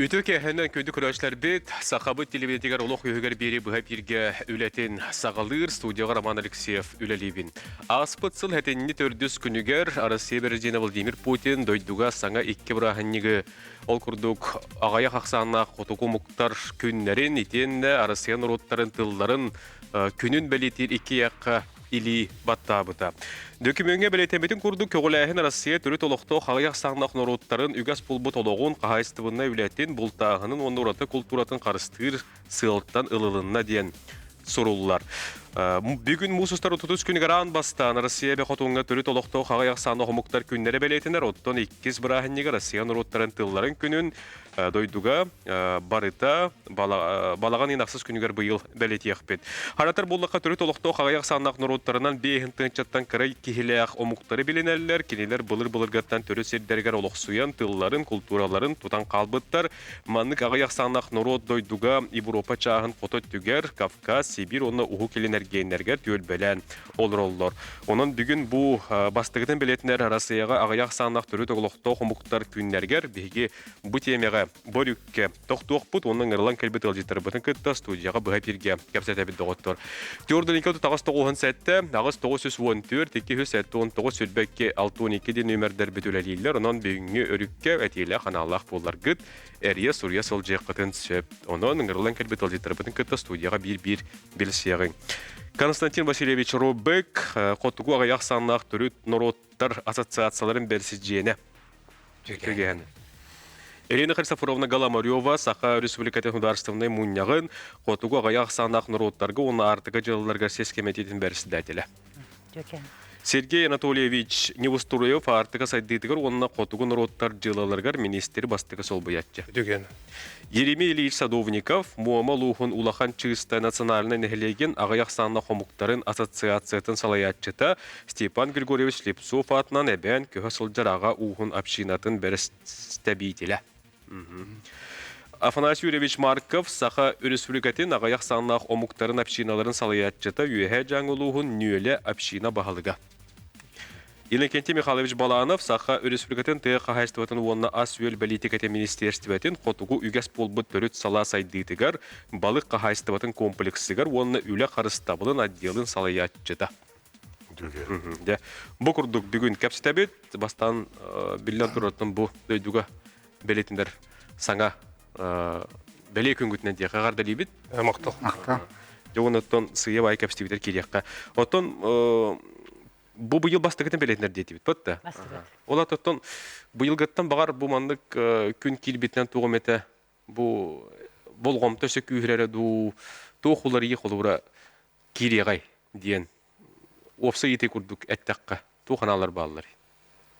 Үтүө киэһэнэн күндү көрөөччүлэрбит, Сахабыт телевидениетигэр олох үөһүгэр биэри быһа бииргэ үлэтин саҕалыыр студияҕа Роман Алексеев үлэлиибин. Ааспыт сыл сэтинньи төрдүс күнүгэр Россия президенэ Владимир Путин дойдуга саҥа икки бырааһынньыгы, ол курдук аҕыйах ахсааннаах хотугу омуктар күннэрин итиэннэ Россия норуоттарын тылларын күнүн бэлиэтиир икки ыйаахха илии баттаабыта. Дөкүмүөҥҥэ бэлиэтэммитин курдук, көҕүлээһин Россия төрүт олохтоох аҕыйах саҥнаах норуоттарын үгэс булбут олоҕун, хаһаайыстыбаннай үлэтин, бултааһынын уонна ураты култууратын харыстыыр сыалтан ылылынна диэн суруллар. Бүгүн муус устар 30 күнүгэр аан бастаан Россия эбэ хотуҥҥа төрүт олохтоох аҕыйах сааннаах омуктар күннэрэ бэлиэтэнэр, оттон иккис бырааһынньыга Россия норуоттарын тылларын күнүн дойдуга барыта балаҕан ыйын ахсыс күнүгэр быйыл бэлиэтиэхпит. Харатар буоллахха төрүт олохтоох аҕыйах сааннаах норуоттарынан биэһин тыһыынчаттан кыра киһилээх омуктары билинэллэр. Кинилэр былыр-былыргаттан төрүт сирдэригэр олохсуйан тылларын, култуураларын тутан хаалбыттар. Маннык аҕыйах сааннаах норуот дойдуга Европа чааһын хото өттүгэр, Кавказ, Сибиир уонна Уһук Илин эргиэннэригэр түөлбэлээн олороллор. Онон бүгүн бу бастакытын бэлиэтинэр Арассыыйаҕа аҕыйах сааннаах төрүт олохтоох омуктар күннэригэр биһиги бу тиэмэҕэ Борүккэ тохтуохпут уонна ыҥырылан кэлбит ыалдьыттарбытын кытта студияҕа быһа эфиргэ кэпсэтэбит доҕоттор. Тюрдуника таҕыс тоҕуһун сэттэ, аҕыс тоҕус үс уон түөрт, икки үс сэттэ уон тоҕус сүүрбэкки алта уон икки диэн нүөмэрдэрбит үлэлииллэр. Онон бүгүҥҥү өрүккэ этиилээх аналлаах буолларгыт эрийэ суруйа сылдьыаххытын сөп. Онон ыҥырылан кэлбит ыалдьыттарбытын кытта студияҕа биир-биир билсиэҕиҥ. Константин Васильевич Рубык, хотугу аҕыйах саннаах төрүт норуоттар ассоциацияларын бэрсидьиэнэ. Үтүгэн. Ирина Христофоровна Голомарева Саха Республикатын Государственнай Мунньаҕын хотугу аҕыйах ахсааннаах норуоттарга уонна Аартыка дьыалаларыгар сис кэмитиэтин бэрэссэдээтэлэ. Сергей Анатольевич Невустуруев Аартыка сайдыытыгар уонна хотугу норуоттар дьыалаларыгар министр бастакы солбуйааччы. Үтүгэн. Еремей Ильич Садовников Муома улууһун Улахан Чыыста национальнай нэһилиэгин аҕыйах ахсааннаах омуктарын ассоциациятын салайааччыта Степан Григорьевич Слепцов аатынан эбээн көһө сылдьар аҕа ууһун общинатын бэрэстэбиитэлэ. Афанасий Юрьевич Марков Саха Өрөспүүбүлүкэтин аҕыйах сааннаах омуктарын общиналарын салайааччыта Үөһээ Дьааҥы улууһун Нүөлэ община баһылыга. Иннокентий Михайлович Баланов Саха Өрөспүүбүлүкэтин тыа хаһаайыстыбатын уонна ас-үөл бэлиитикэтин министиэристибэтин хотугу үгэс буолбут төрүт салаа сайдыытыгар, балык хаһаайыстыбатын комплексыгар уонна үлэ харыстабылын отделын салайааччыта. Дьэ, бу курдук бүгүн кэпсэтэбит. Бастаан биллэн турартан бу дойдуга бэлиэтинэр саҥа бэлиэ күнгүтүнэн диэхэ эҕэрдэлиибит. Махтал. Дьэ, оннуттан сыыйа баай кэпсэтибитэр киириэххэ. Оттон бу быйыл бастакытын бэлиэтинэр диэтибит бат да. Ол оттон быйылгыттан баҕар бу маннык күн киирбитинэн туох эмэтэ бу болҕомто өссө күүһүрэрэ дуу, туох уларыйыы холобура киириэҕэй диэн уопсай ыйытыы курдук эттэххэ, туох анаалар баалларый?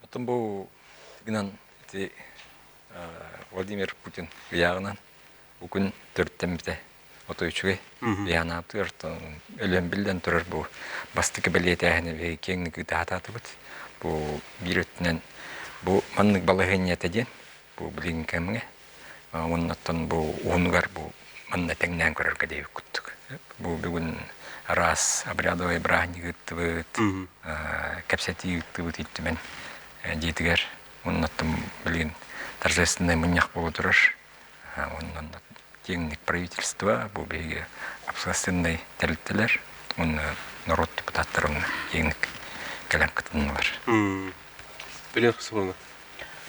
Оттон бу гынан ити Владимир Путин ыйааҕынан бу күн төрүттэммитэ отой үчүгэй. Ыйаанаабытыгар өлөн биллэн турар бу бастакы бэлиэтээһини биһиги киэҥник ыытаатаатыбыт. Бу биир өттүнэн бу маннык балаһыанньата диэн бу билиҥҥи кэмҥэ Уоннаттан бу уһунугар бу манна тэҥнээн көрөргө диэбит курдук. Бу бүгүн араас обрядовай бырааһынньык ыыттыбыт, кэпсэтии ыыттыбыт итимэн дьиэтигэр. Уоннаттан билигин торжественный мунньах буола турар. Онон киэҥник правительство, бу биһиги общественнай тэрилтэлэр уонна норуот депутаттара онно киэҥник кэлэн кытыннылар. Билиэх сылына.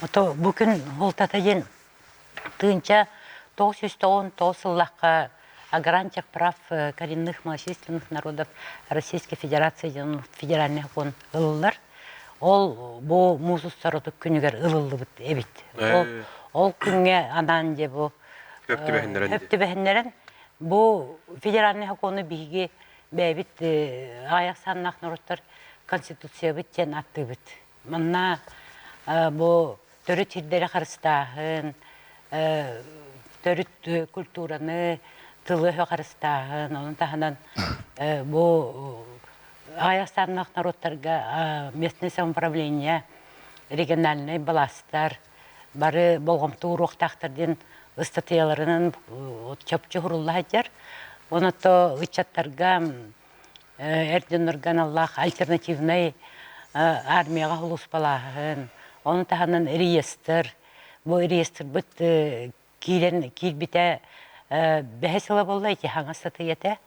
Ото бу күн буолтата диэн тыынча 999 сыллахха о гарантиях прав коренных малочисленных народов Российской Федерации диэн федеральный закон ылыллар. Ол бу муус устар отут күнүгэр ылыллыбыт эбит. Ол, ол күҥҥэ анаан дьэ бу хөп түбэһиннэрэн бу федеральный закону биһиги бэйэбит аҕыйах саннаах норуоттар конституциябыт диэн аттыыбыт. Манна бу төрүт сирдэри харыстааһын, төрүт культураны, тылы-өһү харыстааһын, ону таһынан бу аҕыйах сааннаах норуоттарга местное самоуправление, региональнай былаастар бары болҕомто ууруохтаахтар диэн ыстатыйаларынан чопчу сурулла сылдьар. Онон ыччаттарга эр дьоннорго аналлаах альтернативнай армияҕа сулууспалааһын, ону таһынан реестр, бу реестрбыт киирэн киирбитэ бэһис сыла буолла ити хаҥас сатыйата.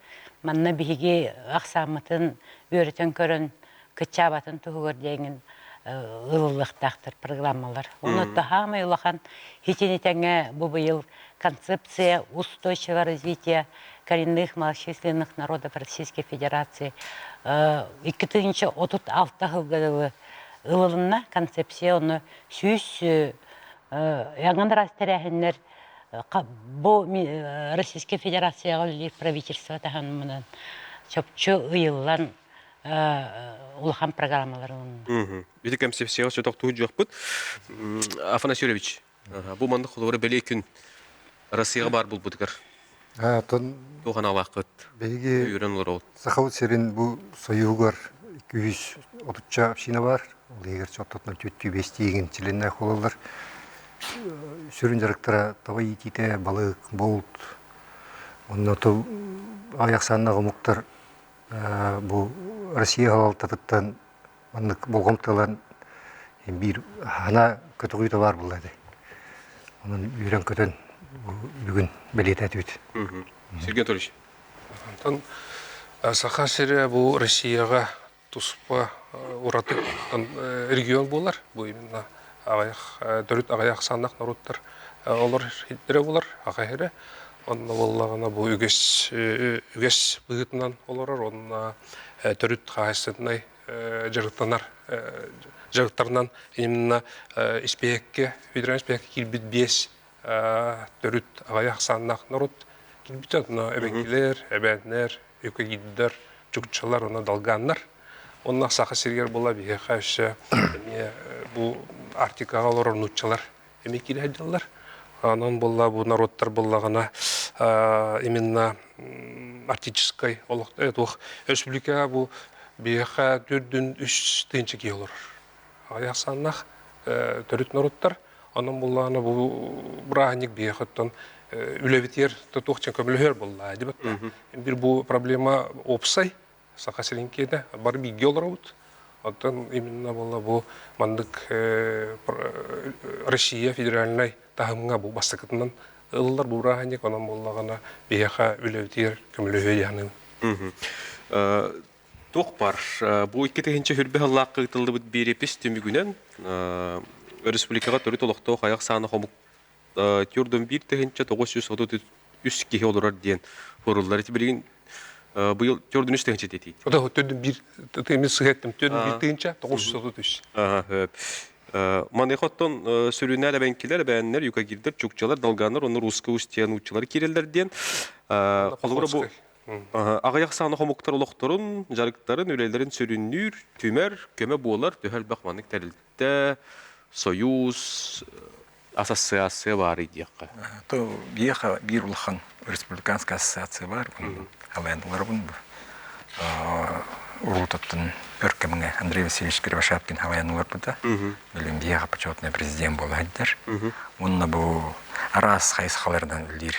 Манна биһиги ахсааммытын үөрэтэн көрөн кыччаабатын туһугар диэҥин ылыллыахтаахтар программалар. Онно таһаамай улахан хитини тэҥэ бу быйыл концепция устойчивого развития коренных малочисленных народов Российской Федерации 2036 сылга дылы ылылынна концепция онно 100 яңын раз тэрээһиннэр бу Российскай Федерацияҕа үлэлиир правительство таһымынан чопчу ыйыллан улахан программалар ылынна. Ити концепцияҕа сөтөхтуу дьуохпут. Афанасий Юрьевич, бу маннык холобура бэлиэ күн Россияҕа баар булбутугар Оттон туох аналааххыт биһиги үөрэн олоробут. Сахабыт сирин бу союһугар 230 община бар. Ол иһигэр чоттотунан түөттүү биэстиигин чилиннээх буолаллар. Сүрүн дьарыктара таба иитиитэ, балык, булт. Онно тыл аҕыйах ахсааннаах омуктар бу Россия салалтатыттан маннык болҕомто ылан биир хана көтөҕүүтэ баар буолла этэ. Онон үөрэн-көтөн бүгүн бэлиэтээтибит. Сергей Анатольевич. Онтон Саха сирэ бу Россияҕа туспа ураты регион буолар. Бу именно аҕыйах төрүт аҕыйах ахсааннаах норуоттар олор иһиттэрэ буолар, аҕа иһэрэ. Онно буоллаҕына бу үгэс үгэс быһыытынан олорор, онно төрүт хаһаайыстыбаннай дьарыктанар дьарыктарынан именно испиэһэккэ федеральнай испиэһэккэ киирбит биэс төрүт аҕыйах ахсааннаах норуот киирбитэ. Онно эбэҥкилэр, эбээннэр, юкагирдар, чукчалар уонна долганнар. Онно Саха сиригэр буола биһиэхэ өссө эмиэ бу Арктикаҕа олорор нууччалар эмиэ киирэ сылдьаллар. Онон буолла бу норуоттар буоллаҕына именно арктическай олох туох республикаҕа бу биһиэхэ төрдүн үс тыһыынча киһи олорор. Аҕыйах ахсааннаах төрүт норуоттар. Онон буоллаҕына бу бырааһынньык биһиэхэ оттон үлэбитигэр туох көмөлөһөр буолла дибэт. Бир бу проблема уопсай Саха сирин киэнэ бары бииргэ олоробут. Оттон именно буолла бу маннык Россия федеральнай таһымҥа бу бастакытынан ылыллар бу бырааһынньык онон буоллаҕына биһиэхэ үлэбитигэр көмөлөһүө диэханын. Туох бар бу 2020 сыллаахха ыытыллыбыт биэрэпис түмүгүнэн республикаҕа төрүт олохтоох айах саана хомук тюрдун 1933 киһи олорор диэн хуруллар. Ити билигин быйыл тюрдун үс тыһыынча тиэтиит. Төрдүн биир тыымын сыһыаттым. Төрдүн биир тыһыынча 933. Маныаха оттон сүрүннээн эбэҥкилэр, эбээннэр, юкагирдэр, чукчалар, долганнар, онно русская устья нууччалар киирэллэр диэн. Холобура бу аҕыйах сааны хомуктар олохторун, дьарыктарын, үлэлэрин сүрүннүүр, түмэр, көмө буолар төһө элбэх маннык тэрилтэ, союз, ассоциация баарый диэххэ. То биэха биир улахан республиканская ассоциация баар. Алайандыларбын бу. Урутаттан өр кэмҥэ Андрей Васильевич Кривошапкин халайан олорбута. Билин биэха почетный президент буола сылдьар. Уонна бу араас хайысхаларынан үлэлиир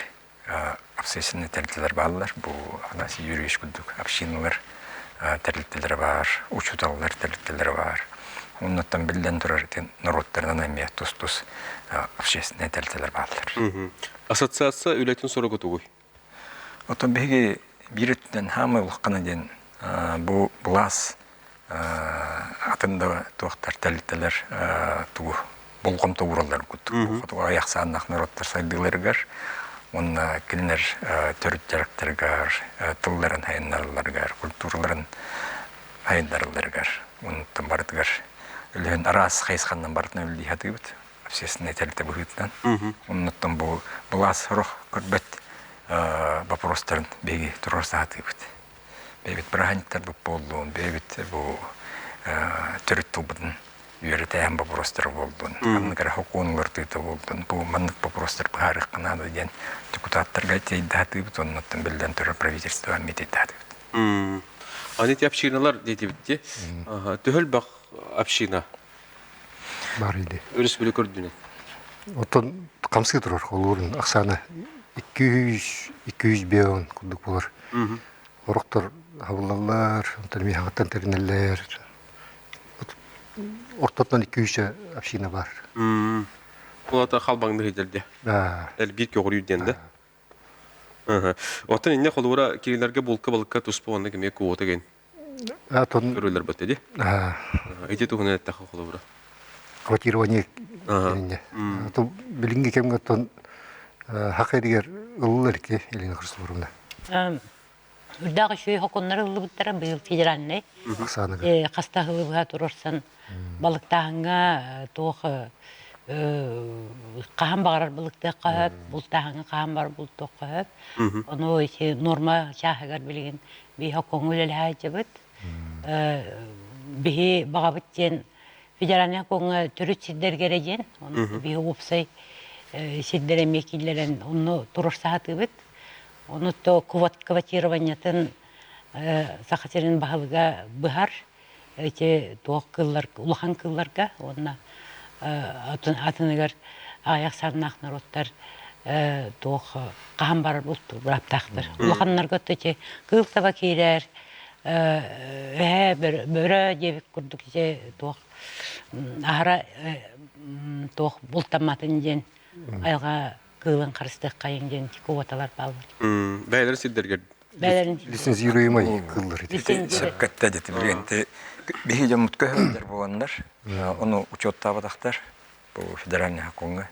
общественный тэрилтэлэр бааллар. Бу Афанасий Юрьевич курдук общиналар тэрилтэлэрэ баар, учууталлар тэрилтэлэрэ баар. Оннуттан биллэн турар ити норуоттарынан эмиэ тус-тус общественный тэрилтэлэр бааллар. Ассоциация үлэтин соруга тугуй? Оттон биһиги биир өттүнэн хаамай улахана диэн бу былаас атын да туохтар тэрилтэлэр тугу болҕомто уураллар курдук хотугу ахсааннаах норуоттар сайдыыларыгар уонна кинилэр төрүт дьарыктарыгар тылларын сайыннаралларыгар культураларын сайыннаралларыгар онтон барытыгар үлэһин араас хайысханан барытынан үлэлии сатыыбыт общественнай тэрилтэ быһыытынан оннуттан бу былаас сорох көрбөт боппуруостарын биһиги туруорса сатыыбыт бэйэбит бырааһынньыктарбыт буоллун, бэйэбит бу төрүт тылбытын үөрэтээһин боппуруостара буоллун, ханнык эрэ сокуон уларытыыта буоллун, бу маннык боппуруостары быһаарыахха наада диэн депутаттарга тиэйдээтибит, оннуттан биллэн турар правительство эмиэ тиэйдээтибит. Аны ити общиналар диэтибит дии. Төһө элбэх община Бар иди. Өрөспүүбүлүкэ үрдүнэн. Оттон хамсыы турар холуурун ахсаана 200 205 курдук болар. Орохтор хабыллаллар, онтон эмиэ хаҥаттан тэринэллэр. Ортотунан 200 община бар. Ол халбаҥны сылдьар Элбиир көҕүрүүр диэн да. Оттон инне холуура кирилэргэ булка балыкка туспа онно кимиэ куота ген. Көрүлэр бат ди. Ити туһунан эттэхэ холуура. Квартирование инне. То билиҥҥи кэмҥэ оттон хақ эригэр ылылар ити Елена Христофоровна. Үрдээх үчүгэй хокуннар ыллыбыттара быйыл федеральнай хаста ылыбыга турарсан балыктааһыҥҥа туох хаһан баҕарар балыктыахха сөп, бултааһыҥҥа хаһан баҕарар бултуохха сөп. Ону ити нуорма чааһыгар билигин биһи хокуоҥҥа үлэлэһэ сылдьабыт. Биһи баҕабыт диэн федеральнай хокуоҥҥа төрүт сирдэргэ эрэ диэн, ону биһи уопсай сирдэр эмиэ киллэрэн онно туруорса сатыыбыт. Ону то квотированиетын Саха сирин баһылыга быһар ити туох кыыллар улахан кыылларга уонна атыныгар аҕыйах саннаах норуоттар туох хаһан барар бырааптаахтар. Улаханнарга ити кыыл таба киирэр эһэ бөрө диэбит курдук ити туох аһара туох бултамматын диэн айылҕа кыылын харыстыаххайыҥ диэн квоталар бааллар. Бэйэлэрин сирдэригэр Бэйэлэрин лицензируемай кыыллар ити. Сөпкөттө дити билигин биһи дьоммут көһөллөр буоланнар ону учуоттаабатахтар бу федеральный хакуҥҥа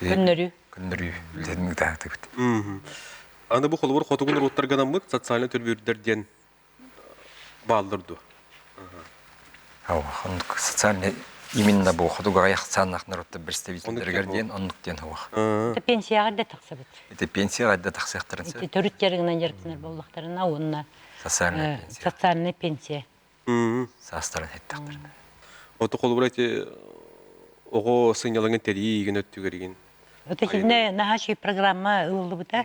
көннөрүү көннөрүү үлэтин ыытаатыбыт. Аны бу холобур хотугу норуоттарга анаммыт социальнай төлөбүрдэр диэн бааллар дуо? Оннук социальный именно бу хотугу аҕыйах сааннаах норуоттар представителлэригэр диэн оннук диэн суох. Это пенсияҕа да тахсабыт. Ити пенсияҕа да тахсыахтарын сөп. Ити төрүт дьарыгынан дьарыктанар буоллахтарына уонна социальная пенсия. Социальная пенсия. Саастарын эттэхтэринэ. Ото холобура ити оҕо сынньалаҥын тэрийии өттүгэригин. Это итиннэ наһаа программа ылыллыбыта.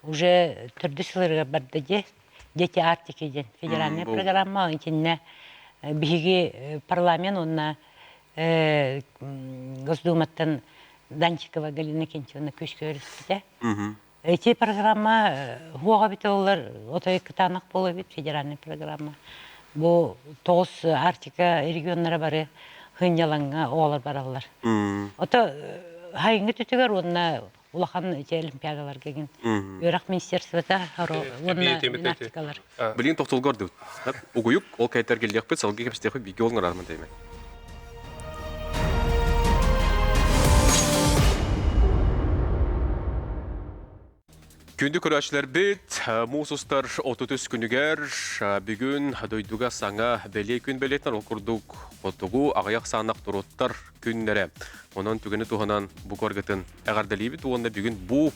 Уже төрдүс сылырыгар барда дии. Дети Арктики диэн федеральнай программа итиннэ биһиги парламент уонна Госдуматтан Данчикова Галина Кентьевна күүскэ өрүспүтэ. Эти программа хуоҕа бит олар отой кытаанах буола бит федеральный программа. Бу тоҕус Арктика регионнара бары хынньалаҥҥа оҕолор бараллар. Ото хайыҥҥы түтүгэр уонна улахан ити олимпиадаларга гин үөрэх министерствота уонна Арктикалар. Билигин тохтолго ордубут. Угуйук ол кайтар келлиэхпит, салгыы кэпсэтиэхпит бииргэ ол ҥыраатыман таймен. Күндү көрөөччүлэрбит, муус устар 33 күнүгэр бүгүн дойдуга саҥа бэлиэ күн бэлиэтинэр ол курдук хотугу аҕыйах саанах туруттар күннэрэ. Онон түгэни туһанан бу көргөтүн эҕэрдэлиибит уонна бүгүн бу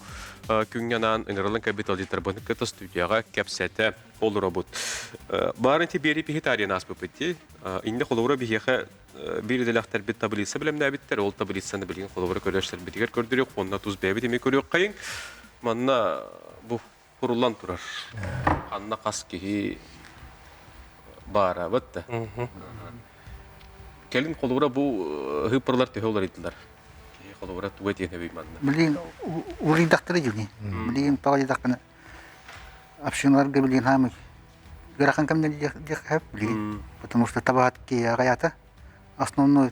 күҥҥэ анаан ыҥырыллан кэлбит ыалдьыттарбын кытта студияҕа кэпсэтэ олоробут. Баарын ти биэри пиһи таарыйан ааспыппыт дии. Иннэ холобура биһиэхэ биир идэлээхтэрбит таблица бэлэмнээбиттэр. Ол таблицаны билигин холобура көрөөччүлэрбитигэр көрдөрүөх уонна тус бэйэбит эмиэ көрүөххэйиҥ. Манна бу куруллан турар. Ханна хас киһи баара да. Кэлин холобура бу ыһыппырлар төһө уларыйдылар? Киһи холобура туга этиэн эбий манна? Билигин уларыйдахтара дьүлин. Билигин тоҕо диэтэххинэ общиналарга билигин хаамый ыарахан кэмнэр диэххэ билигин. Потому что табаат киһи аҕайаата. Основной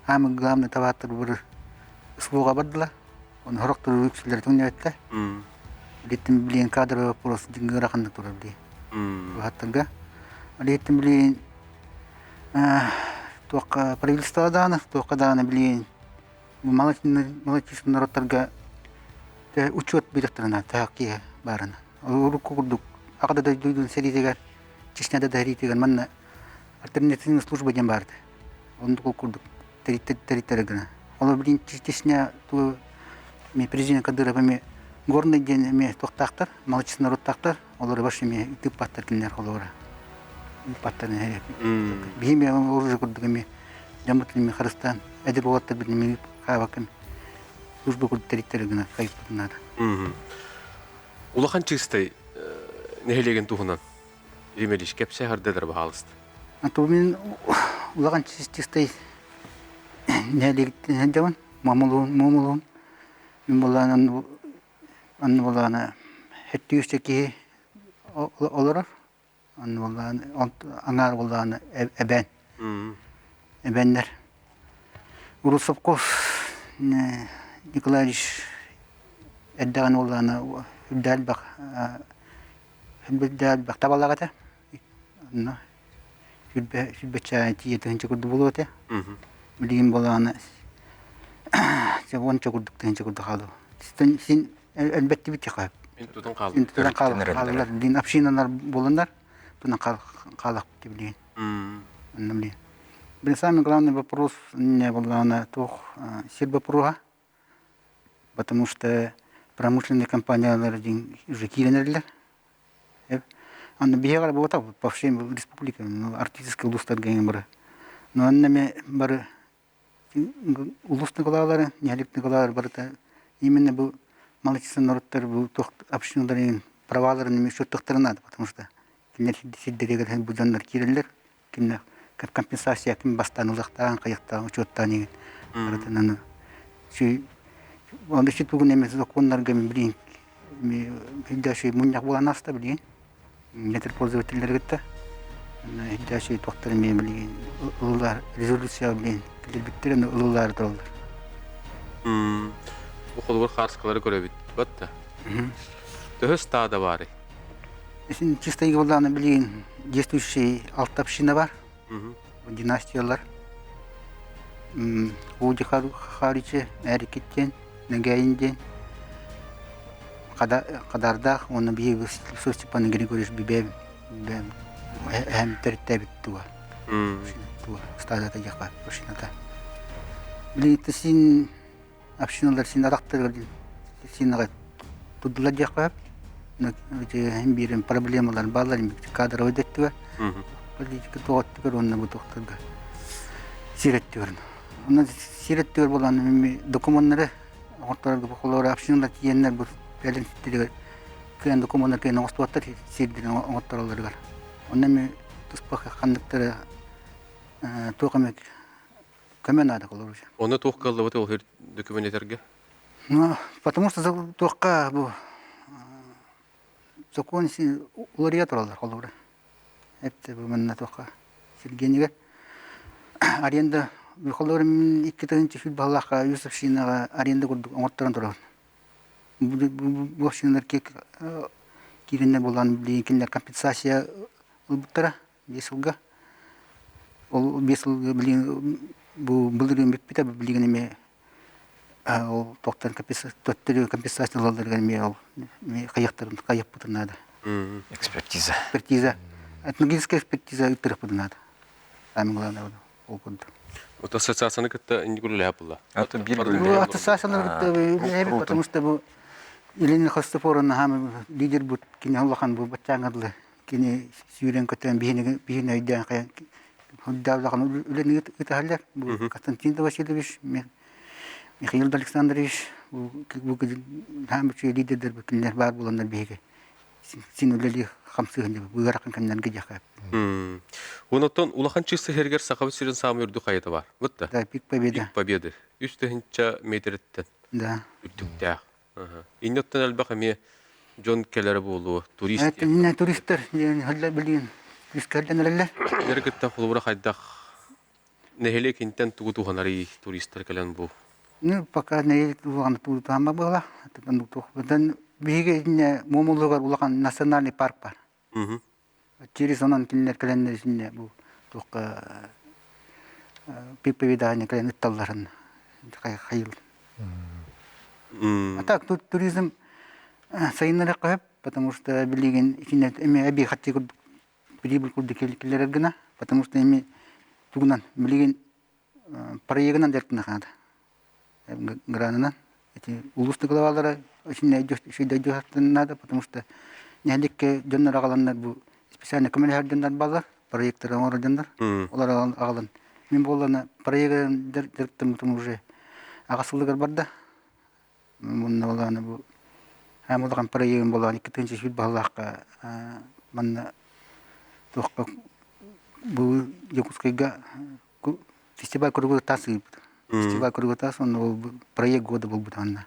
хаамый главный табааттар бары СВО-ҕа бардылар. Оны сорох туруу үксүлэрэ түҥнэбэттэр. Билиттин билигин кадровый вопрос дьиҥ ыараханнык турар дии. Быһаттарга. Билиттин билигин туохха правительство даҕаны, туохха даҕаны билигин малочисленный народтарга учет бириэхтэрин таһах киһи баарына. Урукку курдук аҕа да дойдутун сэриитигэр, Чечняда да сэриитигэр манна альтернативная служба диэн баарда. Оннук курдук тэриттэрэ гына. Олор билин Чечня ту президент Кадыров эми горный диэн эми туохтаахтар, малочисленный народтаахтар, олору вообще эми тыыппаттар кинилэр холобура. Ыыппаттар Биһи оружие курдук эми дьоммут эми харыстаан эдэр уолаттар эми хаабаккын служба курдук тэриттэрэ гына хайыппытын наада. Улахан чыстай нэһилиэгин туһунан Римелич кэпсээ хардыдар баһаалыста. Мин улахан чистай нэһилиэгиттэн сылдьабын, Муомулуун, Муомулуун. Мин булаан анны булаана хэттүүс киһи олорор. Анны булаан аҥаар булаана эбээн. Эбэннэр. Урусовков Николаевич эрдэҕин уоллаана үрдэ элбэх үрдэ элбэх табалаах этэ. Онно сүүрбэ сүүрбэччэ тиийэ тыһыынча курдук буолуо этэ. Билигин буоллаҕына уонча курдук тыһыынча курдук хаалыа. Син элбэттибит тиха. Мин тутан хааллым. Мин тутан хааллылар. Билигин общиналар буоланнар тутан хаалахпыт билигин. Онно билигин. Блин, самый главный вопрос не буоллаҕына туох сир боппуруоһа. Потому что промышленные компаниялар дьиҥ уже киирэн эрэллэр. Аны биһиэхэ буолбатах по всей республике, арктическай улуустарга эҥин бары. Но онно эмиэ бары улуус Николаевлары, нэһилиэк Николаевлары барыта именно бу малочисленный норуоттар бу туох общиналарын праваларын эмиэ учуоттуохтарын наада, потому что кинилэр сирдэригэр бу дьоннор киирэллэр, кинилэр компенсация ким бастаан ылыахтааҕын, хайыахтааҕын учуоттаан иҥин барытын аны Оны сүтүгүн эмэ сокуоннарга билигин илдьэ мунньах буолан ааста билигин метропользователлэри кытта илдьэ туохтар эмиэ билигин ылылар резолюция билигин киллэрбиттэр аны ылылаары тураллар. Бу холобур хаарскалары көрөбүт батта. Төһө стада баарый? Син чисто буоллаҕына билигин действующий алта община бар. Династиялар. Ууди Харичи, Эрикиттен, Нэгэйин диэн Хадардаах уонна биһиги Степан Григорьевич Бибэм эһэм төрүттээбит туга туга стадата диэххэ общината. Билигин син общиналар син атахтарыгар син аҕай турдулар диэххэ сөп. Биирин проблемалар бааллар кадровый да өттүгэр, политика туох өттүгэр уонна бу туохтарга сир өттүгэр. Онон сир өттүгэр буолан докумуоннары оҥорторорго холобура общиналар тиийэннэр бу кэлин сирдэригэр кыайан докумуоннар кыайан оҥостубаттар сирдэрин оҥоттороллоругар. Онно эмиэ туспа ханныктары туох эмэ көмө наада холобура. Ону туох кыаллыбыт ол документ этэргэ? Ну, потому что туохха бу сокуон уларыйа тураллар холобура. Эпте бу манна туохха Сергенигэр аренда холобура мин 2000 баһылаахха үс общинаҕа аренда курдук оҥотторон турабын. Бу общиналар киирэннэр буолан билигин кинилэр компенсация ылбыттара 5 сылга. Ол 5 сылга билигин бу былырыын бүппүтэ билигин эмиэ ол туохтан төттөрү компенсация ылалларыгар эмиэ ол хайыахтарын хайыахпытын наада. Экспертиза. Экспертиза. Этногеническая экспертиза ыыттарыахпытын наада. Самое главное ол курдук. Вот ассоциацияны кытта инник үлэлэһэ буолла. Это биир Ассоциацияны кытта үлэлэһэбит, потому что бу Елена Христофоровна хаама лидер бут кини улахан бу баччааҥҥа кини сүүрэн көтөн биһини биһини өйдөөн хайан улахан үлэни ыытаһаллар. Бу Константин Васильевич, Михаил Александрович бу хаама лидердер бу кинилэр баар буоланнар биһиги син үлэлии хамсыһын быырахан кэмнэргэ диэхэ. Онотон улахан чыысты сиригэр Сахабыт сирин саамай үрдүк хайата бар. Бытта. Да, пик Победы. Пик Победы. 3000 метреттен Да. үрдүктээх. Иннеттен элбэх эмиэ дьон кэлэрэ буолуо, турист. Это туристар билигин күскэрдэнэрэллэр. Кинилэри кытта холобура хайдах нэһилиэк интэн тугу туһанарый туристар кэлэн бу? Ну, пока нэһилиэк улахан туһанма буола. Биһиги инне Муомулугар улахан национальный парк бар. Через онон кинилэр кэлэннэр итиннэ бу туохха пиповидание кэлэн ытталларын хайыл. А так тут туризм сайыннарыахха сөп, потому что билигин итиннэ эми эби хатчы курдук прибыль курдук киллэрэр гына, потому что эми тугунан билигин проегынан дэртинэ гранынан эти улуустук главалара очень надо, потому что нэһиликке дьоннор аҕаланнар бу специально көмөлөһөр дьоннор баллар, проекттары оҥорор дьоннор, олар аҕалан мин буоллана проегын дьарыктаммытым уже аҕа сылыгар барда. Мунна буоллаҕына бу улахан проегым буоллаҕына 2000 баһылаахха манна туохха бу Якутскайга фестиваль круглый таас ыыппыт. Фестиваль круглый таас уонна ол проект года буолбут анна.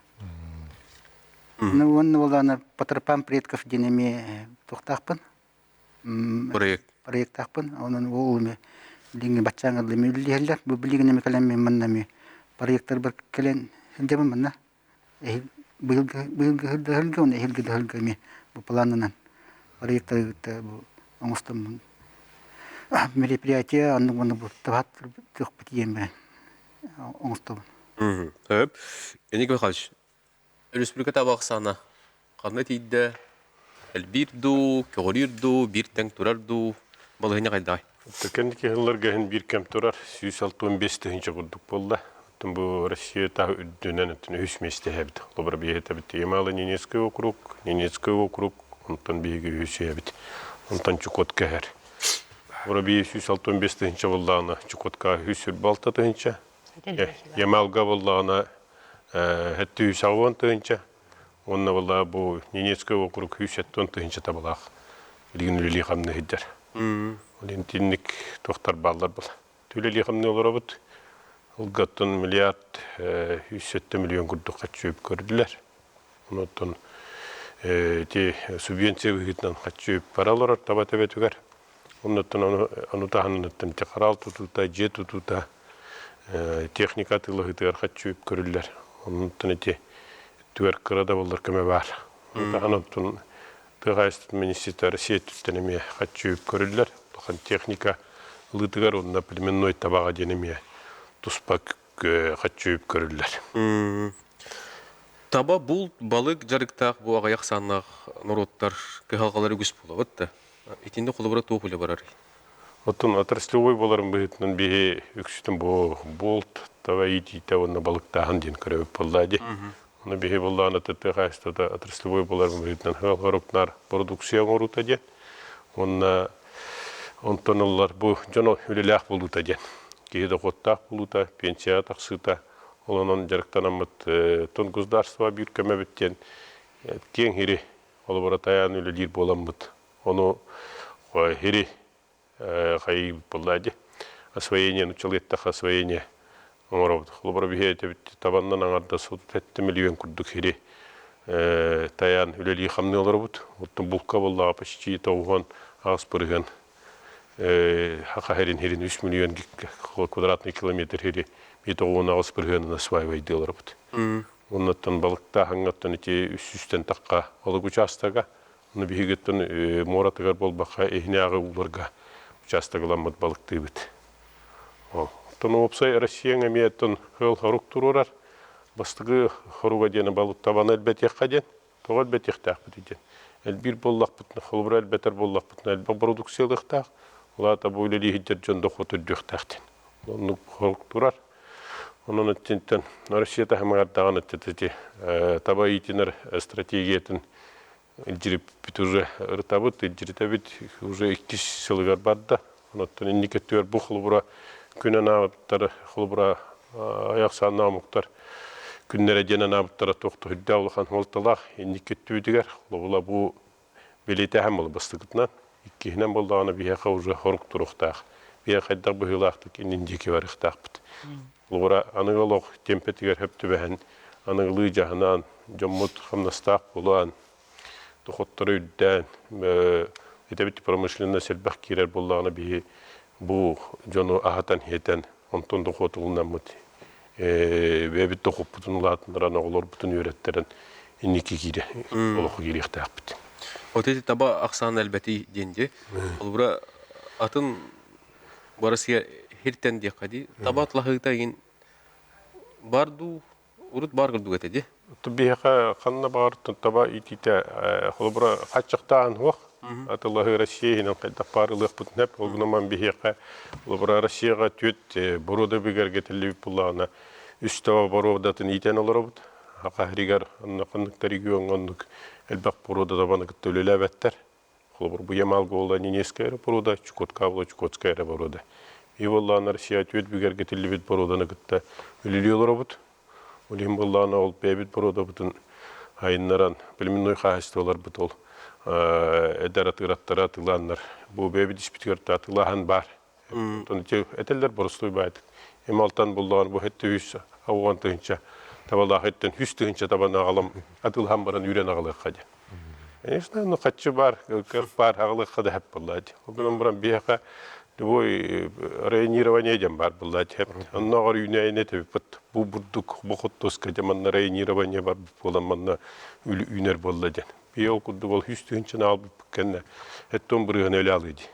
Ну, уонна буоллаҕына по тропам предков диэн эмиэ туохтаахпын. Проект. Проекттаахпын. Онон ол эмиэ билиҥҥи баччааҥҥа дылы эмиэ үлэлиһэллэр. Бу билигин эмиэ кэлэн мин манна эмиэ проекттарбар кэлэн Сылдьабын манна. Быйылгы быйылгы ыһылга уонна эһиилги да ыһылга эмиэ бу планынан проектары кытта бу оҥостоммун мероприятие оннук маннык бу табаат тыахпыт диэн баран оҥостобун. Сөп. Эник Михайлович, республика таба ахсаана ханна тиийдэ? Элбиир дуу, көҕүрүүр дуу, биир тэҥ турар дуу? Балаһыанньа хайдаҕай? Кэнники сылларга иһин биир кэм турар, 165 тыһыынча курдук буолла. Оттон бу Россия таһы үрдүнэн оттон үһүс миэстэһэбит. Холобура биһиэтэбит Ямало-Ненецкий округ, Ненецкий округ, онтон биһиги үһүс Онтон Чукотка иһэр. Холобура биһи 165 тыһыынча буоллаҕына, Чукотка 146 тыһыынча, Ямалга буоллаҕына 780 тыһыынча, Уонна буолла бу Ненецкэй округ 170 тыһыынча табалаах билигин үлэлии хамныы сылдьар. Ол итинник туохтар бааллар була. Үлэлии хамныы олоробут. Ылгаттан миллиард 107 миллион курдук хаччы үп көрдүлэр. Онуттан ити субвенция быһыытынан хаччы үп бара олорор таба төбөтүгэр. Оннуттан ону, ону таһынан ити хараал тутуута, дьиэ тутуута, техника атыылаһыытыгар хаччы үп көрүллэр. Оннуттан ити өттүгэр кыра да буоллар көмө баар. Ону таһынан оттон тыа хаһаайыстыбатын министрэ Россия өттүттэн эмиэ хаччы үп көрүллэр. Улахан техника ылыытыгар уонна племенной табаҕа диэн эмиэ туспа хаччы үп көрүллэр. Таба, булт, балык дьарыктаах бу аҕыйах сааннаах норуоттар кыһалҕалара үгүс буолабыт да. Итиннэ холобура туох үлэ барарый? Оттон отраслевой буоларын быһыытынан биһи үксүтүн бу булт, таба иитиитэ уонна балыктааһын диэн көрөбүт буоллаа дии. Ону биһи буоллаҕына тыа хаһаайыстыбата отраслевой буоларын быһыытынан ыал-хорук-наар продукция оҥоруута диэн. Уонна онтон ыллар бу дьон үлэлээх буолуута диэн. Киһи дохуоттаах буолуута, пенсияҕа тахсыыта, ол онон дьарыктанаммыт тон государство биир көмөбүт диэн киэҥ ири холобура тайаан үлэлиир буоламмыт ону ири хайыы буолла дии освоение нуччалыы эттэххэ освоение оҥоробут холобура биһи этэбит табаннан аҥардас 37 миллион курдук ири тайаан үлэлии хамныы олоробут оттон булка буоллаҕа почти 98 бырыһыан хаха херин херин 3 миллион квадратный километр хери 98 бырыһыанын осваивайдыы олоробут Оннуттан балыктааһыҥҥаттан ити үс сүүстэн тахха балык учаастага. Ону биһигиттэн муоратыгар буолбакка иһинээҕи ууларга учаастагыламмыт балыктыыбыт. Оттон уопсай Россияҥ эмиэ оттон ыал хорук туруорар. Бастакы хоруга диэн балык табаны элбэтиэххэ диэн. Тоҕо элбэтиэхтээхпит диэн. Элбиир буоллахпытына, холобура элбэтэр буоллахпытына элбэх бородууксуйалыахтаах. Ол аата бу үлэлии сылдьар дьон дохуот үрдүөхтээх диэн. Оннук хорук турар. Онон итинтэн Россия таһымыгар даҕаны ити таба иитинэр стратегиятын илдьириппит уже ырытабыт, илдьиритэбит уже иккис сылыгар барда. Онон инники өттүгэр бу холобура күн анаабыттар, холобура айах сааннаах омуктар күннэрэ диэн анаабыттара туох да үрдээх улахан суолталаах инники өттүбүтүгэр холобула бу Бэлиэтээһин буолла бастакытынан. Иккиһинэн буоллаҕына биһиэхэ уже хорук туруохтаах. Биһиэхэ хайдах быһыылаахтык иннин диэки барыахтаахпыт. Холобура, аныгы олох темпэтигэр сөп түбэһэн, аныгылыы дьаһанан, дьоммут хамнастаах буолан, дохуоттара үрдээн, этэбит промышленность элбэх киирэр буоллаҕына биһи бу дьону аһатан-сиэтэн, онтон дохуот ылынаммыт бэйэбит дохуоппутун улаатыннаран, оҕолорбутун үөрэттэрэн инники киирэ олоххо киириэхтээхпит. Вот эти таба ахсаана элбэтий диэн дии. Холобура, атын Россия хиртэн диэххэ дии. Таба атлаһыыта игин бар дуу, урут бар курдук этэ дии. Биһиэхэ ханна баҕар таба иитиитэ холобура хаччахтаан суох. Атылаһыы Россия иһинэн хайдах баар ылыахпытын сөп. Ол гынан биһиэхэ холобура Россияҕа түөрт боруода бигэргэтиллибит буоллаҕына үс таба боруодатын иитэн олоробут. Саха сиригэр онно ханнык да региоҥҥа оннук элбэх боруода табаны кытта үлэлээбэттэр. Холобур, бу Ямал буолла Ненецкая эрэ боруода, Чукотка буолла Чукотская эрэ боруода. И буоллаҕына Россия түөрт бигэргэтиллибит боруоданы кытта үлэлии олоробут. Ол иһин буоллаҕына ол бэйэбит боруодабытын айыннаран племенной хаһаайыстыбаларбыт ол эдэр атыыраттара атыылааннар бу бэйэбит испитигэр атыылааһын баар. Онтон ити этэллэр боростуой баайдык. Эм алтан буллаҕын бу хэттэ үс ауған тыһынча табалаах эттен үс тыһынча табаны аҕалам атыылаһан баран үүрэн аҕалыахха диэн. Конечно, ну хаччы бар, кых бар, аҕалыахха да хэп буолла. Ол гынан баран биһиэхэ Любой районирование диэн баар буолла Оннооҕор үүнээйини этэбиппит. Бу бурдук, бу хоттуоска дьэ манна районирование бар буолан манна үүнэр буолла диэн. Бийэ ол курдук ол үс тыһыынчаны аалбыппыт кэннэ эттон бырыһыана өлө алыы дии.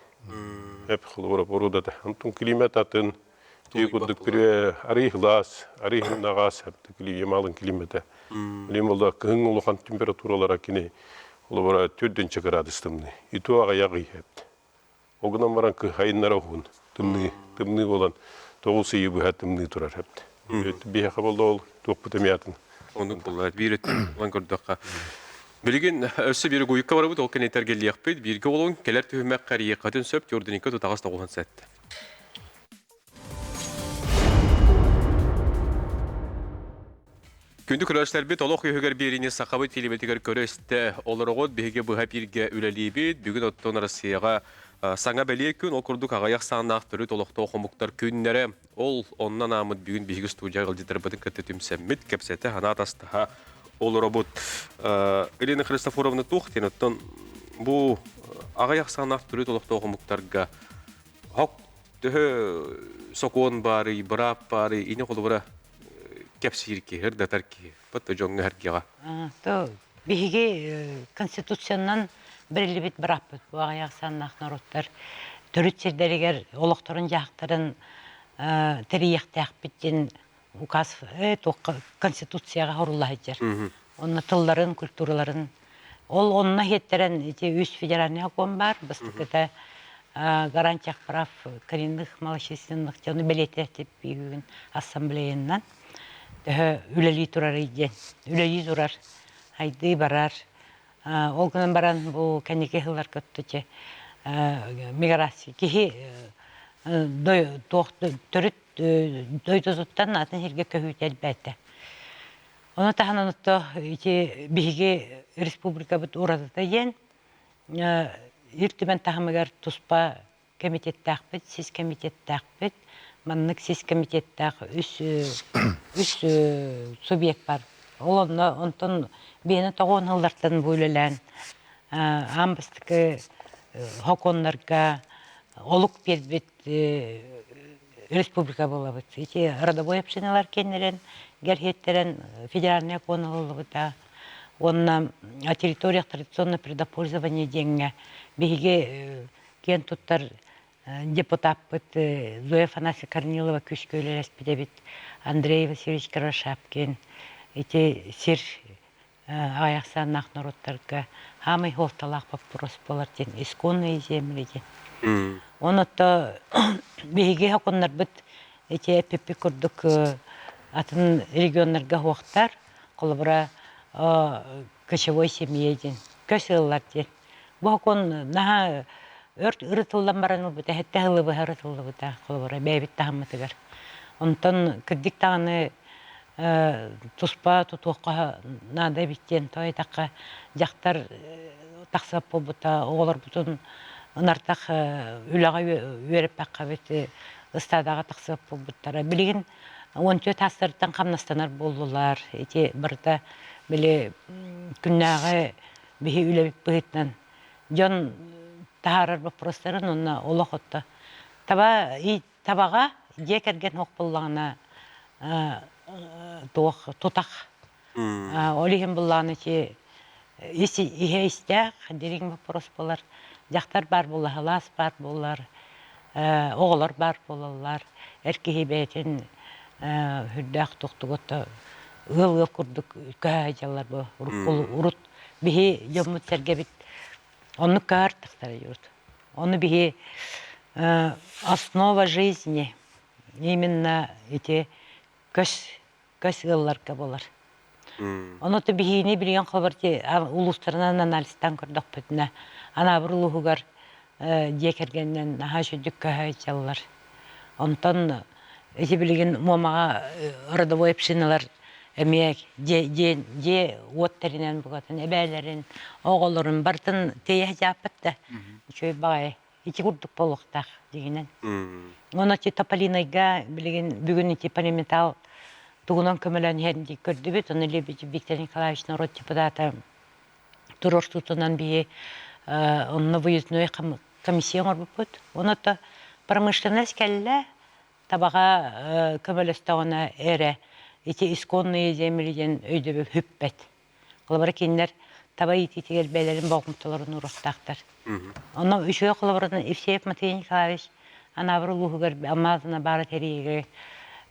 Эп холобура порудата. Онтон климат атын тии курдук пире арый хылаас, арый хыннаҕаас Ямалын климата. Билим болла кыһын улахан температуралара кини холобура төрдүнчэ градус тымныы. Иту аҕыйах ый эпт. Ол гынан баран кыһайыннара уһун, тымныы, тымныы буолан тоҕус ыйы быһа тымныы турар эбит. Биһиэхэ буолла ол туохпут эмиэ атын. Оннук буолла. Биир өттүн ылан көрдөххө. Билигин өссө биир угуйукка барабыт, ол кэнниттэн эргиллиэхпит. Бииргэ олуҥ, кэлэр түһүмэххэ эрийиэххитин сөп, Тюрденикка тутаҕас тоҕуһун сэттэ. Күндү көрөөччүлэрбит олох үөһүгэр биэриини сахабыт телевизорыгар көрө-истэ олороҕут. Биһиги быһа бииргэ үлэлиибит. Бүгүн оттон Россияҕа саҥа бэлиэ күн, ол курдук аҕыйах сааннаах төрүт олохтоох омуктар күннэрэ. Ол онно анааммыт бүгүн биһиги студия ыалдьыттарбытын кытта түмсэммит, кэпсэтэ, санаа атастаһа олоробут. Елена Христофоровна туох диэн оттон бу аҕыйах сааннаах төрүт олохтоох омуктарга хок төһө сокуон баарый, быраап баарый, ини холобура кэпсиир киһи, ырдатар киһи. Бат дьоҥҥо эргиэҕэ. То биһиги конституциянан бэриллибит бырааппыт бу аҕыйах саннаах норуоттар төрүт сирдэригэр олохторун дьаһахтарын тэрийиэхтээхпит диэн указ конституцияҕа хорулла сылдьар. Онно тылларын, культураларын ол онно иһиттэрэн ити үс федеральный сокуон баар. Бастакыта гарантиях прав коренных малочисленных дьону бэлиэтээт бүгүн ассамблеянан төһө үлэлии турарый диэн үлэлии турар хайдыы барар ол гынан баран бу кэнники сылларга өттүчэ миграция киһи туох төрүт дойдутуттан атын сиргэ көһүүтэ элбээтэ. Ону таһынан отто ити биһиги республикабыт уратыта диэн Ил Түмэн таһымыгар туспа комитеттаахпыт, сис комитеттаахпыт. Маннык сис комитеттаах үс үс субъект бар. Ол онно онтон биэни тоҕуон сыллартан бу үлэлээн аан бастакы хокуоннарга олук биэрбит республика буолабыт. Ити родовой общиналар кэннилэрин гэрһиэттэрин федеральный окуон ылыллыбыта. Уонна о территориях традиционного природопользования диэҥҥэ биһиги киэн туттар депутаппыт Зоя Афанасьевна Корнилова күүскэ үлэлэспит эбит, Андрей Васильевич Кривошапкин ити сир аҕыйах ахсааннаах норуоттарга хаамай суолталаах боппуруос буолар диэн исконные земли диэн. Онон биһиги сокуоннарбыт ити эппиппит курдук атын регионнарга суохтар. Холобура, кочевой семья диэн, көс ыаллар диэн. Бу сокуон наһаа өрт ырытыллан баран ылбыта, сэттэ сылы быһа ырытыллыбыта, холобура, бэйэбит таһыммытыгар. Онтон кырдьык даҕаны туспа тутуохха наада эбит диэн тоҕо диэтэххэ, дьахтар тахсыбат буолбута, оҕолорбутун ынартах үлэҕэ үөрэппэххэ ыстаадаҕа тахсыбат буолбуттара. Билигин 14 саастарыттан хамнастанар буоллулар. Ити барыта били күннээҕи биһи үлэбит быһыытынан дьон таһаарар боппуруостарын уонна олох отто таба табаҕа дьиэ кэргэн суох буоллаҕына туох тутах ол иһин буллаҕына ити ис иһэ истээх дириҥ боппуруос буолар дьахтар баар буолла сылаас баар буолар оҕолор баар буолаллар эр киһи бэйэтин сүрдээх туохтугутта ыал ыал курдук көһө сылдьаллар бу урут биһи дьоммут сэргэбит оннук көһөр тахсар урут ону биһи основа жизни именно ити көс көс ыалларга буолар ону то биһиини билигин холобур улуустарынан анализтаан көрдөхпүтүнэ Анаабыр улууһугар дьиэ кэргэнинэн наһаа үчүгдүк көһө сылдьаллар онтон ити билигин Муомаҕа родовой общиналар эмиэ дьиэ дьиэ дьиэ уот тэринэн букатын эбээлэрин оҕолорун барытын тиэйэ сылдьааппыт да үчүгэй баҕайы ити курдук буолуохтаах дьиҥинэн. Уонна ити Тополинайга билигин бүгүн ити полиметалл тугунан көмөлөөн иһэн дии көрдүбүт. Ону Лебедев Виктор Николаевич норуот депутата туруорсуутунан биһи онно выездной комиссия оҥорбуппут. Онон Промышленность кэллэ, табаҕа көмөлөстөҕүнэ эрэ ити исконные земли диэн өйдөбүл сүппэт. Холобура, кинилэр таба иитиитигэр бэйэлэрин болҕомтолорун ууруохтаахтар. Онно үчүгэй холобурунан Евсеев Матвей Николаевич Анаабыр улууһугар Алмаазына баара тэрийигэ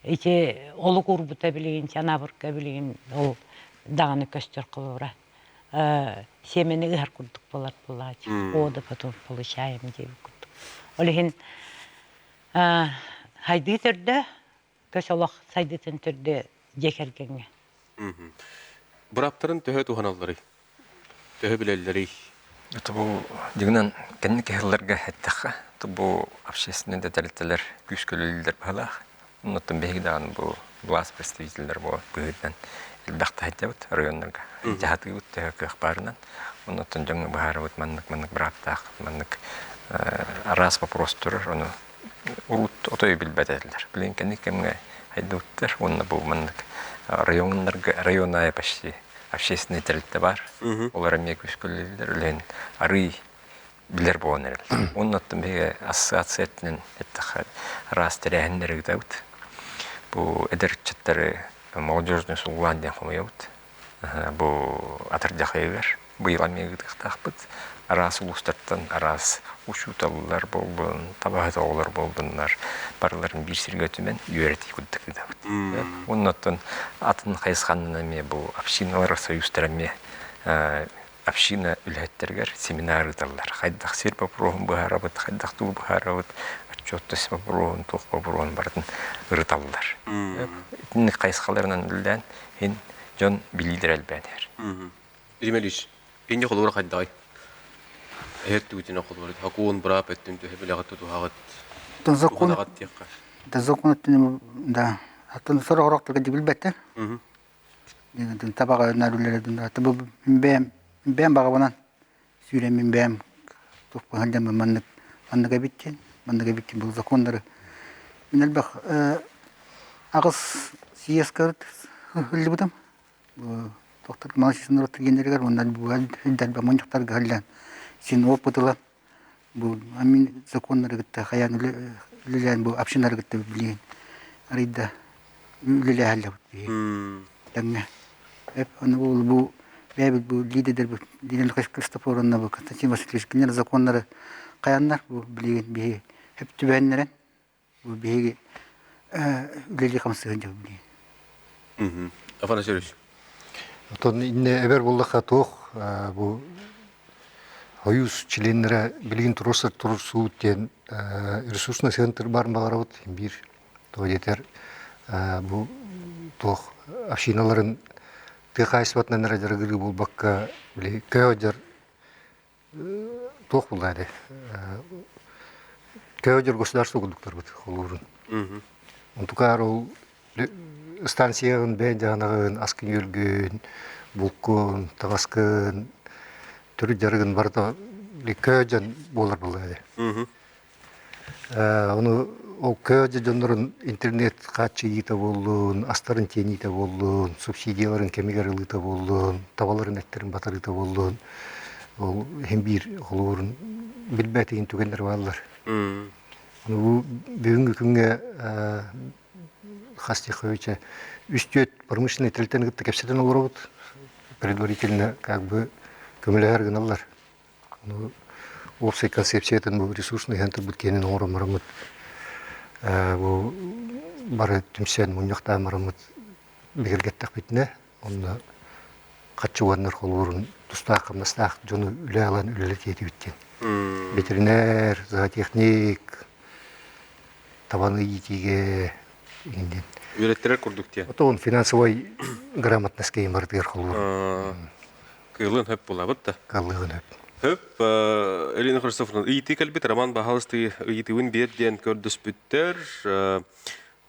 ити олук уурбута билигин Анаабырга билигин ол даҕаны көстөр холобура. Сиэмэни ыһар курдук буолар буолааччы. Ода потом получаем диэбит курдук. Ол иһин хайдыы төрдө көс олох сайдыытын төрдө дьиэ кэргэҥҥэ. Бырааптарын төһө туһаналларый? Төһө билэллэрий? Это бу дьиҥинэн кэнники сылларга эттэххэ, бу общественнай да тэрилтэлэр күүскэ үлэлииллэр быһалаах. Оннуттан биһиги даҕаны бу власть представителлэр бу быһыытынан элбэхтэ сылдьабыт районнарга. Дьаһатыыбыт төһө кыах баарынан. Оннуттан дьоҥҥо быһаарабыт маннык-маннык бырааптаах, маннык араас вопрос турар, ону урут отой билбэт этилэр. Билин кэнники кэмҥэ хайдыбыттар уонна бу маннык районнарга район аайы почти общественный тэрилтэ баар. Олор эмиэ күүскэ үлэлииллэр, үлэһин арыый билэр буолан эрэллэр. Уонна оттон биһиги ассоциация өттүнэн эттэххэ араас тэрээһиннэри ыытабыт. Бу эдэр ыччаттары молодежный суллаан диэн хомуйабыт. Бу атырдьах ыйыгар быйыл эмиэ ыытыахтаахпыт. Араас улуустартан араас учууталлар буоллун, табаһыт оҕолор буоллуннар, барыларын биир сиргэ түмэн үөрэтии курдук ыытабыт. Уонна оттон атын хайысханан эмиэ бу общиналар союзтара эмиэ община үлэһиттэригэр семинар ыыталлар. Хайдах сир боппуруоһун быһаарабыт, хайдах туу быһаарабыт, отчуоттас боппуруоһун, туох боппуруоһун барытын ырыталлар. Итинник хайысхаларынан үлэлээн иһин дьон билиилэрэ элбээн иһэр. Илья Ильич, инньэ холобура хайдаҕый? Эһэр түгүтүнэ холобура хакуун быраап өттүн төһө билэҕит тутуһаҕыт Закон, туһанаҕыт диэххэ. да закон өттүнэн да атын сорох-сорохторго билбэттэр. Табаҕа үлэлэрин бу бэйэм бэйэм баҕабынан сүүрэммин бэйэм туохпун сылдьаммын маннык маннык эбит диэн маннык эбит диэн бу законнары мин элбэх аҕыс съезкэ сылдьыбытым бу тохтор малосисин норуоттар уонна элбэх мунньахтарга сылдьан син опыт ылан бу мин законнары кытта хайаан үлэлээн бу общиналары кытта билигин арыйда үлэлээһэллэбит биһи тэҥҥэ эп аны бу бу бэйэбит бу лидердэрбит Лена Христофоровна бу Константин Васильевич кинилэр законнары хайаннар бу билигин биһи хөп түбэһиннэрэн бу биһиги үлэлии хамсыһын дьыл билигин. Афанасий Юрьевич. Оттон инне эбэр буллаха туох бу Союз членнэрэ билигин туруорсар турсуут диэн ресурсный центр баар баҕарабыт биир тоҕо диэтэр бу туох общиналарын тыа хаһаайыстыбатынан эрэ дьарыгырыы буолбакка били көһө туох булла ди көһө государство курдуктарбыт холуурун онтукаар ол станцияҕын бэйэн дьаһанаҕын аскын үөлгүн булкун таҥаскын төрүт дьарыгын барыта көһө дьон буолар буолла ди Ону ол көөдьө дьоннорун интернет хааччыйыыта буоллун, астарын тиэниитэ буоллун, субсидияларын кэмигэр ылыыта буоллун, табаларын эттэрин батарыыта буоллун, ол иһин биир холуурун билбэтигин түгэннэр бааллар. Ону бу бүгүҥҥү күҥҥэ хас диэххэ үс-түөрт промышленнай тэрилтэни кытта кэпсэтэн олоробут. Предварительно как бы көмөлөһөр гыналлар. Ону уопсай концепциятын бу ресурсный центрбыт киэнин оҥорон бараммыт бу бары түмсэн мунньахтаан бараммыт бигэргэттэхпитинэ онно харчы уоннар холуурун тустаах хамнастаах дьону үлэ ылан үлэлэтиэтибит диэн. Ветеринар, зоотехник, табаны иитиигэ иҥин диэн. Үөрэттэрэр курдук диэн. Отон финансовай грамотность киин барытыгар холуур. Кыылын хөп булабыт да. Кыаллыгын хөп. Хөп, Элина Христофоровна, ыйытыы кэлбит Роман баһаалыстыы ыйытыыбын биэр диэн көрдөспүттэр.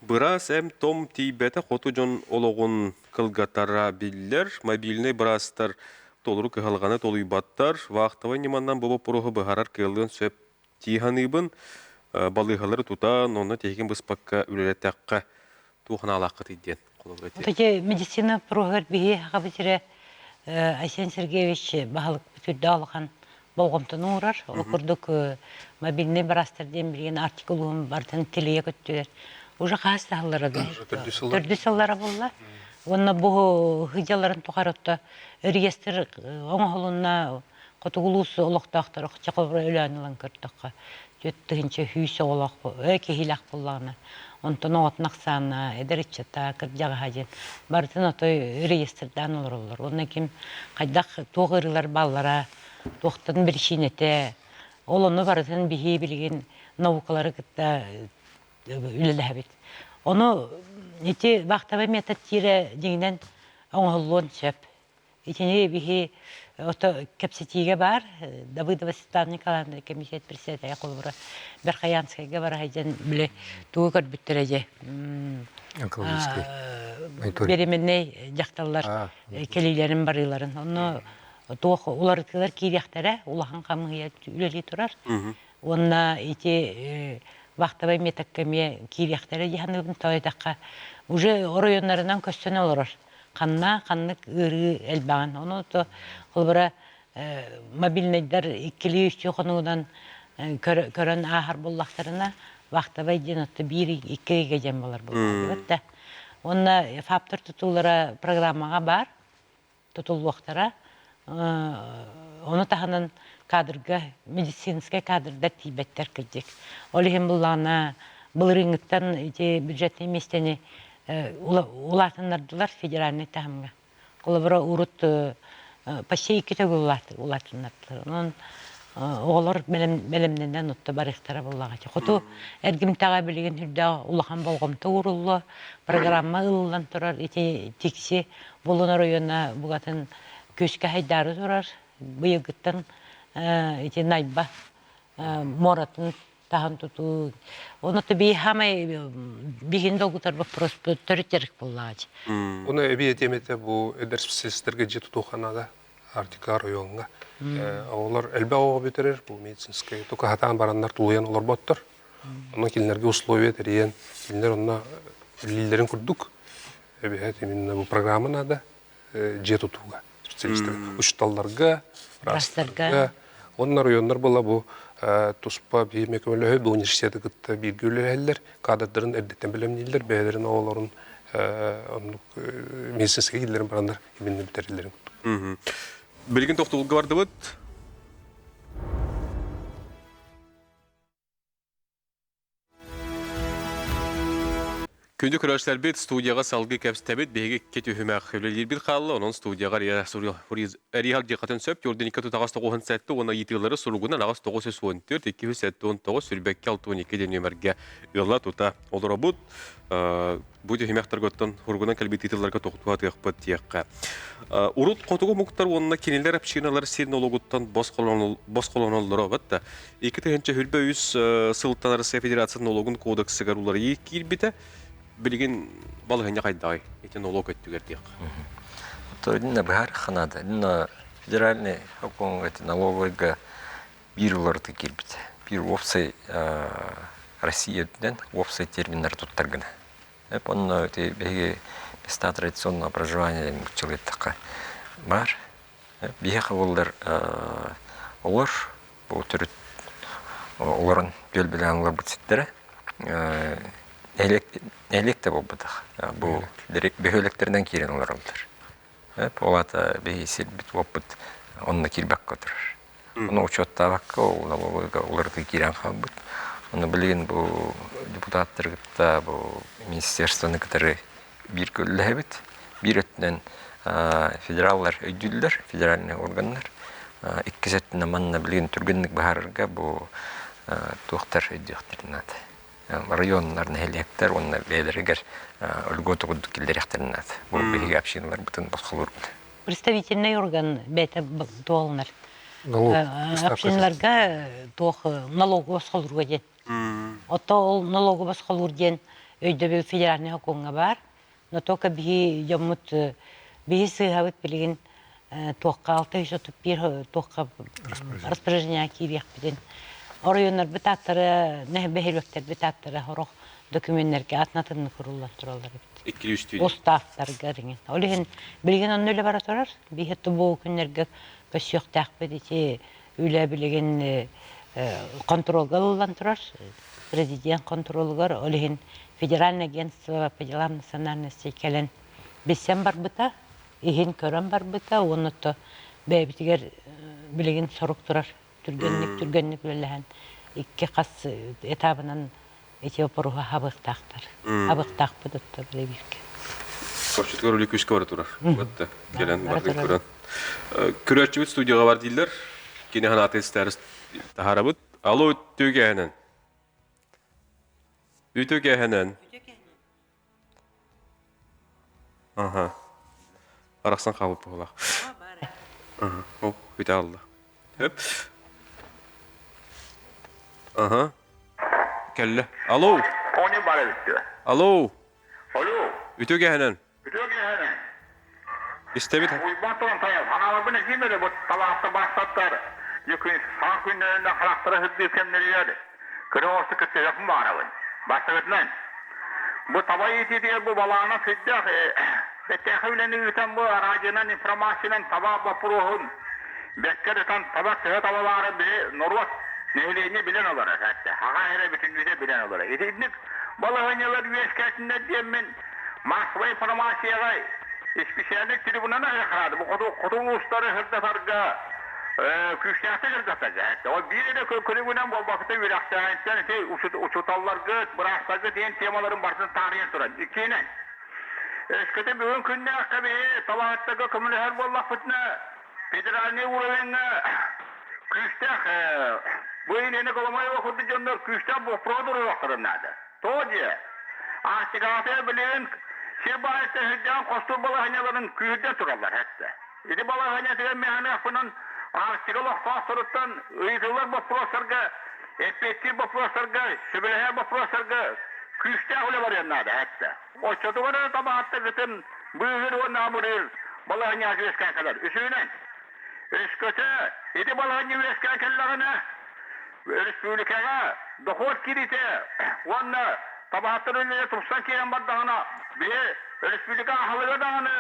Быраас эм-том тиийбэтэ хоту дьон олоҕун кылгатара биллэр. Мобильнай быраастар толору кыһалҕаны толуйбаттар. Вахтовай ньыманан бу боппуруоһу быһаарар кыаллыан сөп дии саныыбын. Балыыһалары тутан, онно тиһигин быспакка үлэлэтэххэ туох анаалааххытый диэн холобур этиэ. Ити медицина боппуруоһугар биһи Сахабыт сирэ Айсен Сергеевич баһылыкпыт үрдэ улахан. болҕомтону уурар. Ол курдук мобильный быраастар диэн билигин Арктика улууһун барытын тилийэ көттүлэр. Уже хаас таһаллара да. Төрдүс сыллара буолла. Уонна бу сыдьаларын тухары отто реестр оҥоһулунна хотугу улуус олохтоохторо чохобура өлөөн ылан көрдөххө 4 100 оҕолоох киһилээх буоллаҕына онтон оҕотун ахсаана эдэр ыччата кырдьаҕаһа диэн барытын отой реестрдаан олороллор уонна ким хайдах туох ыарыылар бааллара туохтан биричиинэтэ ол ону барытын биһи билигин наукалары кытта үлэлэһэбит ону ити вахтовый метод тиирэ дьиҥинэн оҥоһуллуон сөп. Итини биһи ото кэпсэтиигэ баар Давыдова Светлана Николаевна комитет председателя холобура Верхоянскайга бара сылдьан били тугу көрбүттэрэ дьэ Онкологический беременнэй дьахталлар кэлиилэрин барыыларын онно туох уларытыылар киириэхтэрэ улахан хамыыһыйа үлэлии турар уонна ити вахтовай методка эмиэ киириэхтэрэ дии саныыбын тоҕо диэтэххэ уже оройуоннарынан көстөн олорор ханна ханнык ыарыы элбэҕин. Ону то холобура мобильнайдар иккилии үстүү хонугунан көрөн ааһар буоллахтарына вахтовай диэн отто биир икки ыйга диэн буолар буолбат да. Уонна фаптор тутуулара программаҕа баар тутуллуохтара. Ону таһынан кадрга медицинскэй кадрдар тиийбэттэр кырдьык. Ол иһин буллаҕына былырыыҥҥыттан ити бюджетнай миэстэни улаатыннардылар федеральнай таһымҥа. Холобура урут почти икки төгүл улаатыннардылар. Онон оҕолор бэлэмнэнэн отто барыахтара буоллаҕа. Хоту эргимтэҕэ билигин үрдээх улахан болҕомто ууруллуо, программа ылыллан турар ити тикси Булун оройуона бугатын күүскэ хайдаары турар. Быйылгыттан ити Найба муоратын таһын тутуу. Ону би хамай биһин долгутар вопрос төрүт дьарык буоллаҕа. Уну эби этиэмэтэ бу эдэр специалистерге дьиэ тутууханаада Арктика райоҥҥа. Оҕолор элбэх оҕо бүтэрэр бу медицинскэй тука хатаан бараннар тулуйан олорботтор. Онон кинилэргэ условия тэрийэн кинилэр онно үлэлииллэрин курдук эбиһэт именно бу программа надо дьиэ тутууга специалистар учууталларга врачтарга уонна районнар була бу туспа биир көмөлөһө бу университеты кытта бииргэ үлэлэһэллэр кадрдарын эрдэттэн бэлэмнииллэр бэйэлэрин оҕолорун оннук медицинскэй киллэрин бараннар именно бүтэрэллэрин курдук. Билигин тохтобулга бардыбыт. Күндү көрөөччүлэрбит, студияҕа салгыы кэпсэтэбит. Биһиги икки түһүмэх үлэлиирбит хаалла. Онон студияҕа Эрия Алдьыхатын сөп Тюрдиникка тутаҕас тоҕуһун сэттэ уонна ыйытыылары суругунан аҕыс 914 279 сүүрбэккэ 62 диэн нүөмэргэ ыала тута олоробут. Бу түһүмэхтэрготтон хуругунан кэлбит ыытылларга тохтуһатыахпыт диэххэ. Урут хотугу омуктар уонна кинилэр общиналар сир нологуттан босхолоноллоро да 2023 сылтан Россия Федерациятын налогун кодексыгар уларыйыы киирбитэ. Билигин балаһыанньа хайдаҕый? Ити налог өттүгэр диэххэ. То инна быһаар ханада. Инна федеральный сокуонга налоговыйга биир уларыты киирбит. Биир уопсай Россия өттүнэн уопсай терминнэр туттар гына. Онно биһиги места традиционного проживания диэн нууччалыыттахха баар. Биһиэхэ буоллар олор бу төрүт олорон түөлбэлээн олорбут сирдэрэ нэһилиэк да буолбатах. Бу бөһүөлэктэринэн киирэн олороллор. Ол аата биһи сирбит-уоппут онно киирбэккэ турар. Ону учуоттаабакка ол налоговыйга уларытыы киирэн хаалбыт. Ону билигин бу депутаттары кытта бу министерствоны кытары биир көллөһөбүт. Биир өттүнэн федераллар өйдүүллэр, федеральнай органнар. Иккис өттүнэн манна билигин түргэнник быһаарарга бу туохтар өйдүөхтэрин наада. Районнар, нэһилиэктэр уонна бэйэлэригэр льгота курдук киллэриэхтэрин наада. Бу биһиги общиналарбытын босхолуурбут. Представительный орган бэйэтэ туолунар. Общиналарга туох налогу босхолуурга диэн. Ото ол налогу босхолуур диэн өйдөбүл федеральный сокуоҥҥа баар. Но только биһи дьоммут биһи сыыһабыт билигин туохха 631 туохха распоряжение киириэхпитин оройуоннарбыт ааттара бөһүөлэктэрбит ааттара сорох документарга атын-атыннык суруллан тураллар эбит. Икки үстүү. Уставтарга деген. Ол иһин билигин онно үлэ бара турар. Биһи бу күннэргэ көссүөхтээхпит ити. Үлэ билигин хонтуруолга ылыллан турар. Президент хонтуруолугар, ол иһин Федеральное агентство по делам национальностей кэлэн билсэн барбыта, иһин көрөн барбыта уонна то бэйэбитигэр билигин сорук турар түргэнник түргэнник үлэлэһэн икки хас этабынан ити опоруһа хабыахтаахтар. Хабыахтаахпыт отто билэбииргэ. Оччотугар үлэ күүскэ бара турар. Батта кэлэн бардын көрөн. Көрөөччүбүт студияға бар дииллэр. Кини ханааты истээр таһаарабыт. Алло, үтүө Үтүө кээһэнэн. Аха. Арахсан хаалбыт буоллах. Аха. О, бүтэ алла. Хөп. Аха. Кэллэ. Алло. Ону бара бүттү. Алло. Алло. Үтүө кээһэнэн. Үтүө кээһэнэн. Истэбит. Уйбаан туран тайал. Ханааларбын этиим эрэ бу талаахта баахтаттар. Күн саҥа күннэринэн харахтара сырдыыр кэмнэригэр кыра оҕустук кыттыһыахпын баҕарабын. Бастакытынан, бу таба иитиитигэр бу балаана сүрдээх бэттээхэй үлэни ыытан бу араадьыйанан информациянан таба боппуруоһун бэккэ ырытан таба төһө табалаары биһи норуот нэһилиэнньэ билэн олорор этэ. Аҕа эрэ бүтүннүүтэ билэн олорор. Итинник балаһыанньалар үөскээтиннэр диэммин массовай информацияҕа исписээлинэй трибунаны аһыахараады. Бу хоту, хоту улуустары сырдатарга күүстээхтик сырдатарга. Ол биир эрэ көрүҥүнэн буолбакка үөрэхтээһинтэн ити учууталларгыт, быраастаргыт диэн темаларын барытын таарыйан туран. Иккиһинэн, өскөтө бүгүн күннээххэ биһи талаһыттарга көмөлөһөр буоллахпытына, федеральный уровеньҥа күүстээх бу Елена Коломоева курдук дьоннор күүстээх боппуруоһу туруоруохтарын наада. Тоҕо диэ? Арктикаҕа билигин сир баайыттан сирдээн хостуур балаһыанньаларын күүһүрдэн тураллар эттэ. Ити балаһыанньатыгар мэһэниэхпинэн Арктика олохтоохторуттан ыйытыллар боппуруостарга, эппиэттиир боппуруостарга, сөбүлэһэр боппуруостарга күүстээх үлэ барыан наада эттэ. Оччотугар эрэ табаһыттаргытын быыһыыр уонна абырыыр балаһыанньаҕа үөскээн кэлэр. Үсүһүнэн, өскөтө ити балаһыанньа үөскээн кэллэҕинэ, өрөспүүбүлүкэҕэ дохуот киириитэ уонна табаһыттар үлэлэрэ тупсан киирэн бардаҕына, биһи өрөспүүбүлүкэ аһылыга даҕаны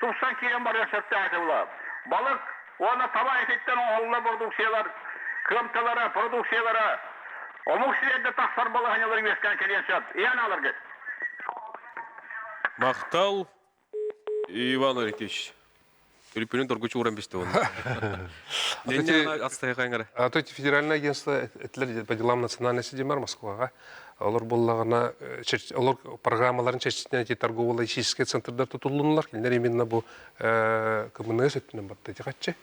тупсан киирэн барыан сөптөөх этэ буолар. Балык уонна таба этиттэн оҥоһуллар продукциялар кыамталара, продукциялара омук сирэргэ тахсар балаһыанньалар үөскээн кэлиэн сөп. Ийэн ааларгыт. Махтал, Иван Алексеевич. Төлөпүөнүн торгучу ууран бисте оны. А то эти федеральное агентство этилер по делам национальности демар Москваға. Олар боллағына олар программаларын чечетинен эти торгово-логистический центрдар тутуллунулар. Кинилер именно бу КМНС өттүнэн барда тихатчы.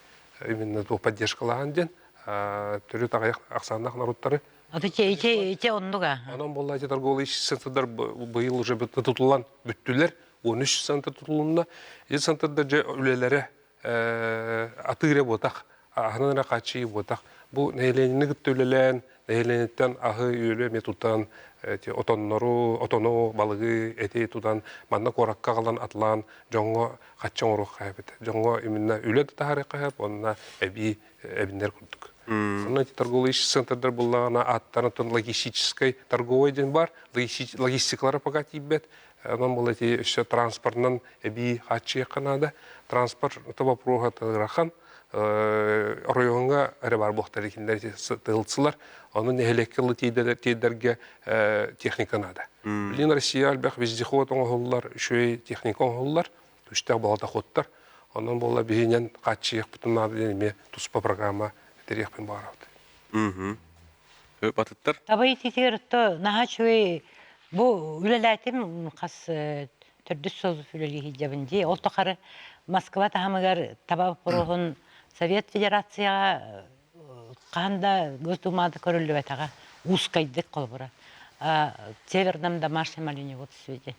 Именно бу поддержкалаан ден төрүт аҕыйах ахсааннаах народтары Аты ите ите ите оннуга. Онон буолла эти торгово-логистический центрдар быйыл уже тутуллан бүттүлэр. 13 центр тутулунна. Ити центрдар дьэ үлэлэрэ атыыра буотах, аһынан эрэ хааччыйыы буотах. Бу нэһилиэнньэни кытта үлэлээн, нэһилиэнньэттэн аһы-үөлү эмиэ тутан, эти отоннору, отону, балыгы, эти тутан, манна куоракка аҕалан атылаан дьоҥҥо хаччы оҥоруохха эбит. Дьоҥҥо именно үлэ да таһаарыахха сөп, уонна эбии эбиннэр курдук. Онно эти торговый центрдар буллаҕына ааттарын логистическай торговый диэн бар, логистикалара пока тиийбэт. Онон бұл эти өссө транспортынан эбии хааччыйыахха наада. Транспорт это вопроһа ыарахан. Оройуоҥҥа эрэ бар буохтар кинилэр тыылсылар. Ону нэһилиэккэ ылы тиийдэргэ техника наада. Билин Россия элбэх вездеход оҥоһуллар, үчүгэй техника оҥоһуллар, түстээх болотоходтар. Онон буолла биһинэн хааччыйыахпытын наада диэн эмиэ туспа программа тэриэхпин баҕарабыт. Батыттар. Таба ититигэр то наһаа үчүгэй бу үлэлээтим хас төрдүс сыл үлэлии сылдьабын дии. Ол тухары Москва таһымыгар таба боппуруоһун Совет Федерацияҕа хаһан да Госдумада көрүллүбэтэҕэ узкайдык холобура. Северном домашнем оленеводстве.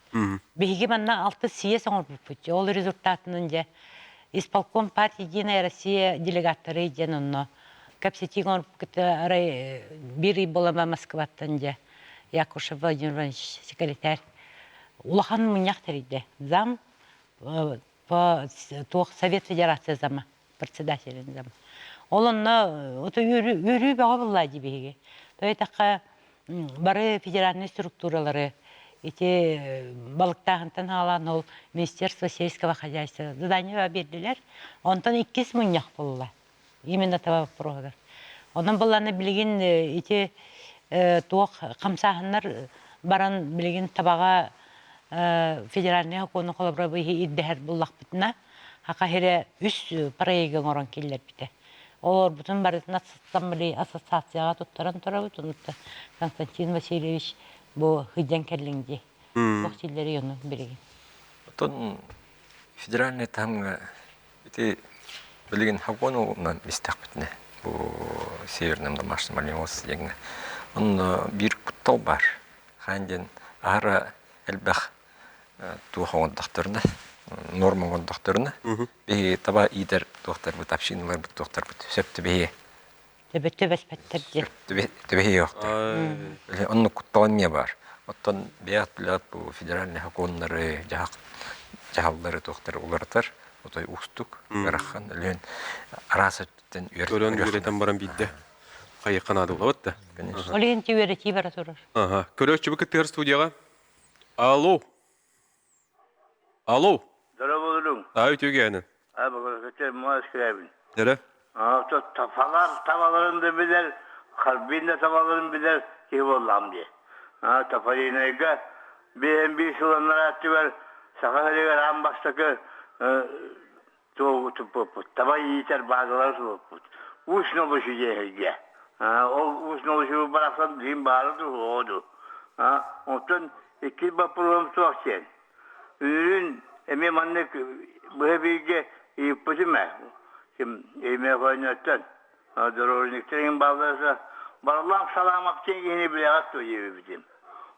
Биһиги манна алты съезд оҥорбуппут. Ол результатынан дьэ исполком партии Единая Россия делегаттары диэн онно кэпсэтии оҥорбуккута арай биир ый буолама Москваттан дьэ Якушев Владимир Иванович секретарь улахан мунньах тэрийдэ. Зам по туох Совет Федерация зама председателин зама. Ол онно ото үөрүү бөҕө булла дии биһиги. То этахха бары федеральный структуралары ити балыктааһынтан хаалаан ол Министерство сельского хозяйства задание биэрдилэр. Онтон иккис мунньах булла. Именно таба боппуруоһугар. Онон былааны билигин ити туох хамсааһыннар баран билигин табаҕа федеральнай сокуону холобура ирдэһэр буллахпытына Хаха сирэ үс проегы оҥорон киллэрбитэ. Олорбутун барытын ассоциацияҕа туттаран турабыт. Онуттан Константин Васильевич бу сылдьан кэллиҥ дии. Туох силлэри ону билигин. Оттон федеральный таһымҥа ити билигин хагуонунан истэхпитинэ бу северном домашнем оленеводстве диэҥҥэ онно биир куттал баар. Хаан диэн аһара элбэх туох оҥордохторуна, норма оҥордохторуна, биһиги таба иитэр туохтарбыт, общиналарбыт туохтарбыт сөп түбэһиэ. Төбөспөттөр диэн. Түбэһиэ охтор. Оннук куттал эмиэ баар. Оттон бэйэҕит билэҕит бу федеральный сокуоннары, дьаһаллары туохтары уларытар, отой уустук, ыарахан, өлүөн араас өттүттэн Көрөн үөрэтэн баран биирдэ хайыахха наада буолабыт да. Ол иһин үөрэтии бара турар. Ага. Көрөөччүбү кыттыһар студияҕа. Алло. Алло. Здорово, Аа үтүгэнин. А бүгүн Москвабын. Нere? Тафалар табаларын да билэр, Харбин да табаларын билэр киһи буоллаҕым дии. Тафалинайга BNB сыланнарааттыгар Саха сиригэр аан бастакы туппуппут. Таба иитэр баазалары туппуппут. Уус нолушу диэһиргэ. Ол уус нолушу барахсан билигин баара дуу, суоҕа дуу. Оттон икки боппуруоһум суох диэн. Үнүрүүн эмиэ маннык быһа бииргэ ыйыппытым ээ. Ким Өймөкөөннөртөн дорожниктар иҥин бааллара Барлаах Салаамап диэн киһини билэҕит дуо диэбиппитим.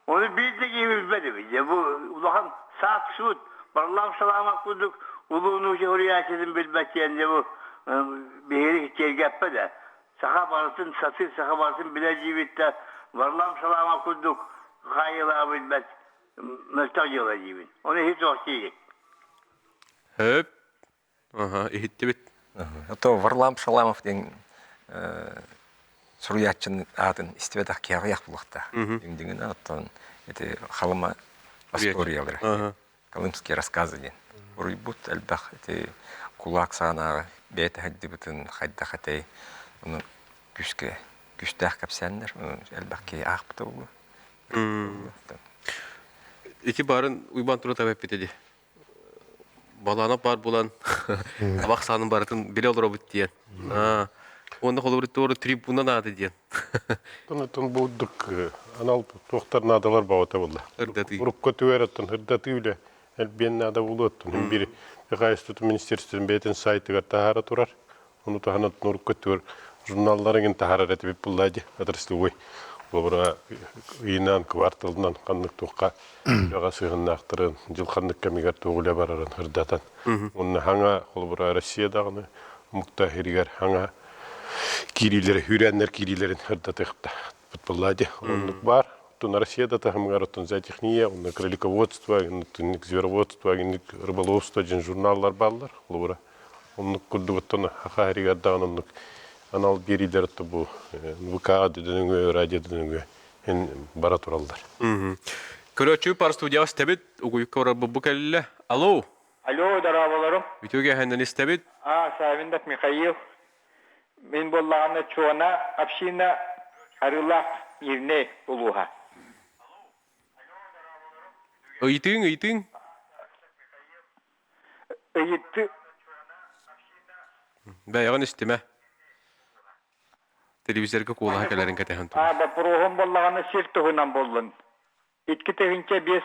Ону биир да киһи билбэт эбит. Дьэ бу улахан саат-суут Барлаах Салаамап курдук улуу нуучча суруйааччытын билбэт диэн дьэ бу биһиги киэргэппэт ээ. Саха барытын сатыыр, саха барытын билэр диибит да Варлам Салаамап курдук хаайыылааҕы билбэт мөлтөх дьыала диибин. Ону иһит суох диигит. Хөп. Аха, иһиттибит. Это Варлам Шаламов диэн суруйааччының аатын истибэтэх киһи аҕыйах булуохтаах. Үҥдүҥүнэ оттон ити Халыма историялара. Колымские рассказы диэн. Уруйбут элбэх ити кулаак саанааҕы бэйэтэ сылдьыбытын хайдах этэй ону күүскэ күүстээх кэпсээннэр элбэх киһи аахпыта буолуо. Ити баарын Уйбаан Турутов эппитэ дии. Балаана баар буолан табах саанын барытын билэ олоробут диэн. Уонна холобур туору трибуна наада диэн. Тон бурдук анал туохтар наадалар баҕата буолла. Ырдатыы. Урукка түгэр оттон ырдатыы үлэ элбиэн наада буолуоттун. Бир хаһаайыстыбатын министерствотын бэйэтин сайтыгар таһаара турар. Ону таһынан урукка өттүгэр журналлар эҥин таһаарар этибит буолла дии, отраслевой. Холобура, ыйынан, кварталынан ханнык туохха үлэҕэ сыһыннаахтарын, дьыл ханнык кэмигэр туох үлэ барарын ырдатан. Уонна хаҥа, холобура, Россия даҕаны омукта иһигэр хаҥа киириилэри, үүрээннэр киириилэрин ырдатыахтаахпыт буолла дии. Оннук баар. Оттон Россия да таһымыгар оттон зоотехния, онно кролиководство, оннук звероводство, инник рыболовство диэн журналлар бааллар. Холобура, Оннук курдук оттон саха сиригэр даҕаны оннук анал биэриилэр отто бу НВК өҥө, радио өҥө бара тураллар. Көрөөччү пар студияҕа истэбит, угуйукка барарбыт бу кэллэ. Алло! Алло, дорооболорум. Үтүө кэһэннэн истэбит. А, Савиндов Михаил. Мин буоллаҕына Чуона община Арыылаах Мирнэй улууһа. Ыйытыың, ыйытыың. Ыйытты. Бэйэҕин истимэ. Телевизорга куолаһа кэлэрин кэтэһэн турар. А, боппуруоһум буоллаҕына сир туһунан буоллун. 2 5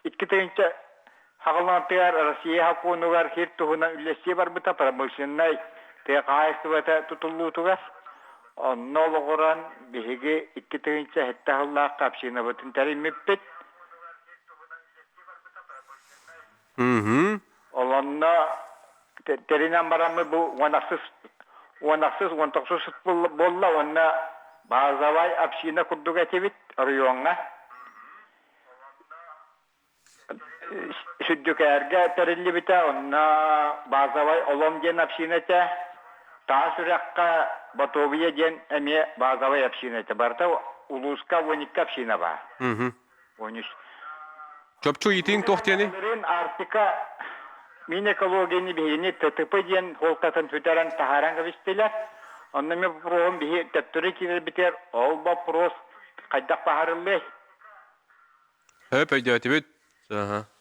2 000 хаҕылаатыгар Россия сокуонугар сир туһунан үллэстии барбыта промышленнай тыа хаһаайыстыбата тутуллуутугар. Онно олоҕуран биһиги 2007 сыллаахха общинабытын тэриммиппит. Олонно тэринэн бараммыт бу 10 10 19 буолла уонна базовай община курдук этибит оройуоҥҥа. Сүрдүкээргэ тэриллибитэ, онно базовай Олом диэн община этэ. Таас үрэххэ Ботуобуйа диэн эмиэ базовай община этэ. Барыта улууска 12 община баар. 13. Чопчу ыйытыыҥ туох диэний? Былырыын Арктика Минэкологияны биһигини ТТП диэн суолтатын сүтэрэн таһааран кэбистилэр. Онно эмиэ боппуруоһум биһи төттөрү киирэрбитигэр ол боппуруос хайдах баһарыллыай? Хөп өйдөөтүбүт.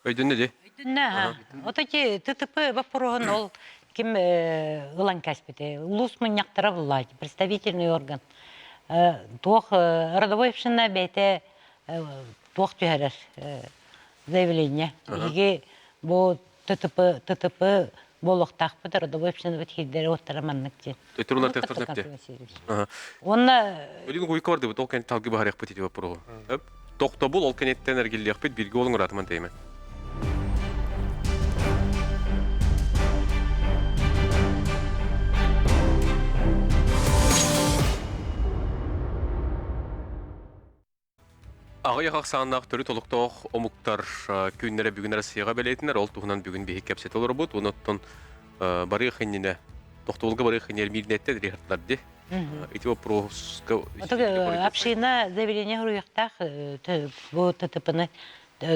Өйдөннө дии. Өйдөннө, Вот эти ТТП вопроһун ол ким ылан кэспити. Улуус мунньахтара буллаачы, представительный орган. Туох родовой община бэйэтэ туох түһэрэр заявление. Биһиги бу ТТП ТТП буолуохтаахпыт родовой общинабыт хирдери оттара маннык диэн. Төттөрү төхтөр Уонна Өлүн куйка бардыбыт, ол кэнниттэн талгы баһарыахпыт ити вопроһу. Тохтобул ол кэнниттэн эргиллиэхпит, бирге олуң ыраатыман теймен. Аҕыйах ахсааннаах төрүт олохтоох омуктар күннэрэ бүгүн Россияҕа бэлиэтинэр, ол туһунан бүгүн биһик кэпсэтэ олоробут. Онон барыах иннинэ, тохтобулга барыах иннинэ миирнэттэ дриһартлар ди. Ити вопроска... Община заявление суруйуохтаах бу ТТПны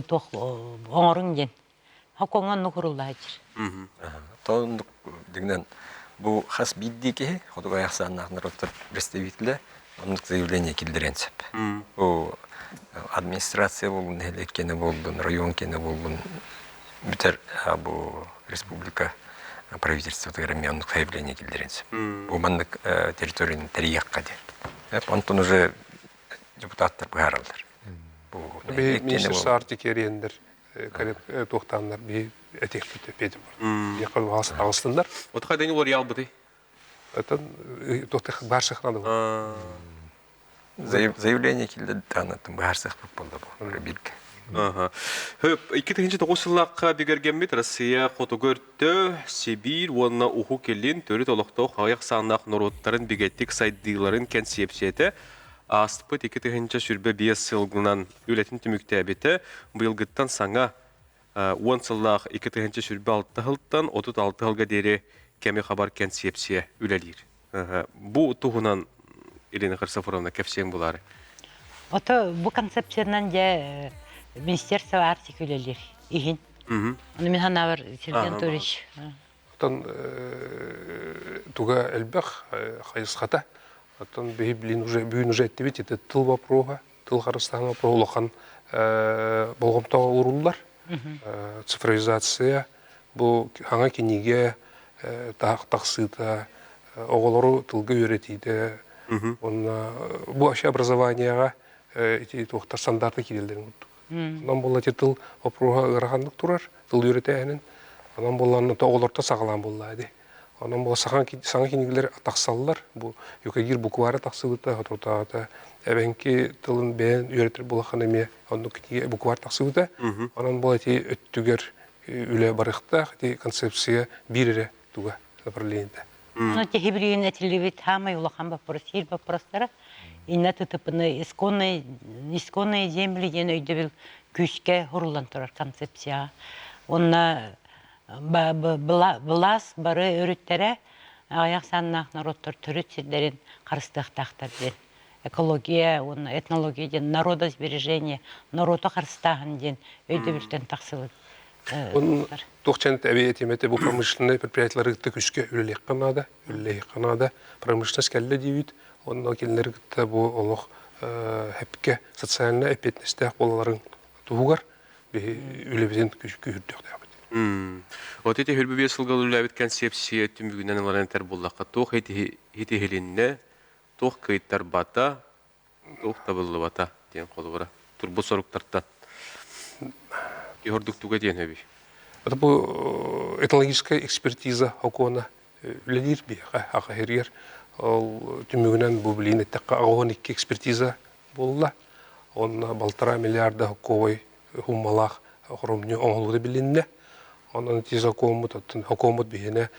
туох оҥоруҥ диэн. Хокуоҥҥа оннук уруллааччыр. Тондук дигинэн бу хас биирдии киһи хотугу ахсааннаах народтар представителэ оннук заявление киллэриэн сөп. Бу администрация буоллун, нэһилиэк киэнэ буоллун, район киэнэ буоллун бүтэр бу республика правительствотыгар эмиэ оннук заявление киллэриэн сөп. Бу маннык территорияны тэрийиэххэ диэн. Онтон уже депутаттар быһаараллар. Бу министр саарти киэриэннэр туохтааннар биһи этиэхпит эппиэтим бар. Биэххэ аҕыстыннар. Вот хайдани уларыйалбытый? Оттон туохтах баар сахнады. Заявление киллэрдэ анаттан быһаарсыахпыт буолла бу бирге. Хөп, 2009 сыллаахха бигэргэммит Россия хотугу өртө Сибиир уонна Уһук Илин төрүт олохтоох аҕыйах сааннаах норуоттарын бигэтик сайдыыларын кэнсиэпсийэтэ ааспыт 2025 сылынан үлэтин түмүктээбитэ. Быйылгыттан саҥа 10 сыллаах 2026 сылтан 36 сылга диэри кэми хабар кэнсиэпсийэ үлэлиир. Бу туһунан Ирина Христофоровна кэпсиэҥ булаары. Ото бу концепциянан дьэ Министерство Арктики үлэлиир иһин. Ону мин санаабар Сергей Анатольевич Оттон туга элбэх хайысхата. Оттон биһи билин уже бүгүн уже эттибит это тыл вопроһа, тыл харыстааһын вопроһа улахан болҕомтоҕо ууруллар. Цифровизация бу хаҥа кинигэ тахсыыта, оҕолору тылга үөрэтиитэ уонна бу вообще образованиеҕа ити туохтар стандарты киирэллэрин курдук. Онон буолла ити тыл вопроһа ыараханнык турар, тыл үөрэтээһинин. Онон буоллаан оҕолорто саҕалаан буолла ди. Онон буолла саҥа саҥа кинигэлэр тахсаллар. Бу юкагир буквара тахсыбыта, соторутааҕыта эбэҥки тылын бэйэн үөрэтэр буолаххына эмиэ оннук кинигэ буквар тахсыбыта. Онон буолла ити өттүгэр үлэ барыахтаах, ити концепция биир эрэ туга направлениета. Ну, теһи билигин этиллибит хаамай улахан боппуруос, сир боппуруостара. Инна ТТПны исконные, исконные земли диэн өйдөбүл күүскэ хуруллан турар концепцияҕа. Онно былаас бары өрүттэрэ аҕыйах саннаах норуоттар төрүт сирдэрин харыстыахтаахтар диэн экология уонна этнология диэн народосбережение, норуоту харыстааһын диэн өйдөбүлтэн тахсыбыт. Туох эбии этим бу промышленнай предприятиелары кытта күскэ үлэлиэххэ наада, үлэлиэххэ наада. Промышленность кэллэ диибит, онно кинилэри кытта бу олох хэпкэ социальнай эппиэтинэстээх буолаларын туһугар биһи үлэбитин күүһүрдүөхтээхпит. Вот ити хүрбүбүө сылга үлэлээбит концепция түмүгүнэн ылан этэр буоллахха, туох итиһилиннэ, туох кыайтарбата, туох табыллыбата диэн холобура турбут соруктартан киһи ордук туга диэн эбий? Это бу этнологическая экспертиза окуона үлэлиир биһиэхэ аҕаһырыар ол түмүгүнэн бу билигин эттэххэ аҕыс икки экспертиза буолла. Онно балтараа миллиарда хокковой хуммалаах хоромньу оҥоһуллубута билиннэ. Онон ити сокуоммут оттон сокуоммут биһиэнэ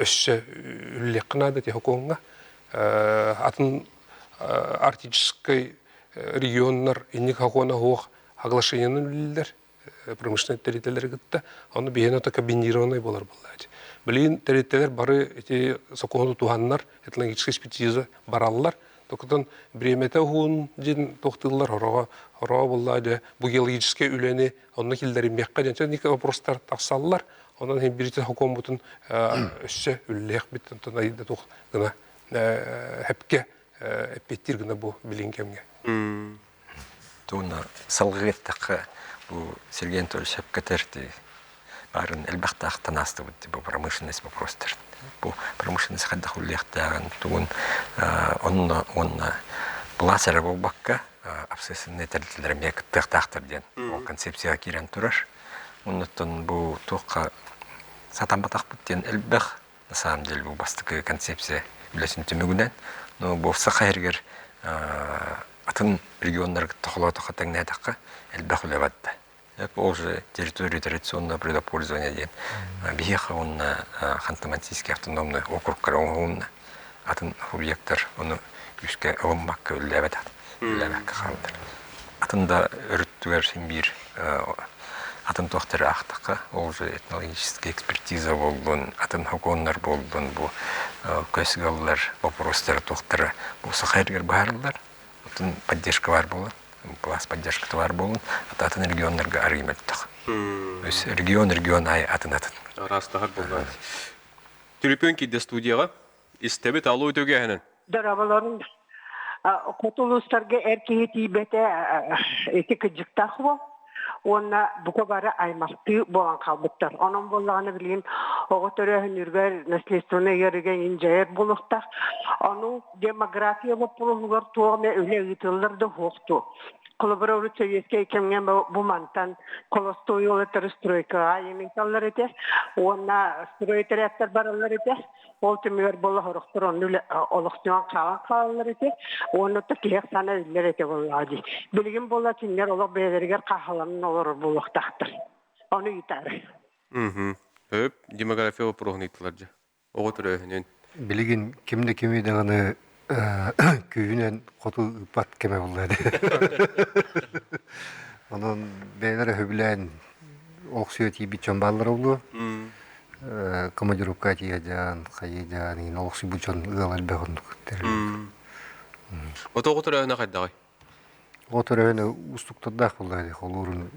өссө үлэлиэххэ наада ити сокуоҥҥа. Атын арктическай регионнар инник сокуона суох оглашениенан үлэлииллэр промышленнай тэрилтэлэри кытта. Ону биһиэнэ ото комбинированный буолар буоллаачы. Билигин тэрилтэлэр бары ити сокуону тутуһаннар этнологическая экспертиза бараллар. Токутан бириэмэтэ уһун дьин тохтууллар хороҕо хороҕо буолла дьэ бу геологическай үлэни онно киллэримиэххэ диэн ника вопростар тахсаллар. Онон иһин бирите сокуоммутун өссө үллээх бит онтон айда туох гына. Хепке эппиэттиир гына бу билин кэмҥэ. Туна салгыы эттэххэ бу Сергей Анатольевич сөпкө этэр баарын элбэхтаахтан аастыбыт бу промышленность вопростар. Бу промышленность хайдах үллиэхтээҕин тугун онно уонна былаас эрэ буолбакка общественнай тэрилтэлэр эмиэ кыттыахтаахтар диэн ол концепцияҕа киирэн турар. Оннуттан бу туохха сатамматахпыт диэн элбэх на самом деле бу бастакы концепция үлэтин түмүгүнэн но бу саха сиригэр атын регионнарга тохолоотоххо тэҥнээтэххэ элбэх үлэ барда. Ол же территория традиционного природопользования диэн биһиэхэ уонна Ханты-Мансийский автономный округкара оҥоһулунна. Атын субъектар ону күүскэ ылыммакка үлэлээбэтэх үлэлээбэккэ хааллар. Атын да өрүттүгэр син биир атын туохтары аахтахха, ол же этнологическая экспертиза буоллун, атын хокуоннар буоллун, бу көс ыаллар боппуруостара туохтара бу саха сиригэр быһаарыллар. Атын поддержка баар буолан, пласт поддержката баар буолан, атын регионнарга арыый мөлтөх. То есть регион регион аайы атын-атын. Араастаһар буоллаҕа. Түлүпүөн киирдэ студияҕа. Истэбит алуу үтүгэһинэн. Дорооболорун хоту улуустарга эр киһи тиийбэтэ ити кыдьыктаах уол уонна бука бары аймахтыы буолан хаалбыттар. Онон буоллаҕына билигин оҕо төрөөһүнүргэр наследственнай ыарыыга иҥин дьайар буолуохтаах. Ону демография боппуруоһугар туох эмэ үлэ ыытыллар да суох дуо? Холобура, урут советскай кэмҥэ бу мантан холостуой уолаттары стройкаҕа емиталлар этэ уонна стройотрядтар бараллар этэ. Ол түмүгэр буола сорохтор онно үлэ олохтоон хаалан хаалаллар этэ уонна то киһи ахсаана эбиллэр этэ буоллаҕа дии. Билигин буолла кинилэр олох бэйэлэригэр хааланан олорор буолуохтаахтар. Ону ыйытаары. Мм. Өп, демография вопроһун ыйыттылар дьэ. Оҕо төрөөһүнүн. Билигин ким да кими даҕаны күүһүнэн хоту ыыппат кэмэ буолла дии. Онон бэйэлэрэ сөбүлээн олохсуйа тиийбит дьон бааллара буолуо. Командировка тиийэ хайыы дьаан олохсуйбут дьон ыал элбэх оннук тэриллибит. Ото оҕо төрөөһүнэ хайдаҕый? Оҕо төрөөһүнэ уустуктардаах буолла дии. Холуурун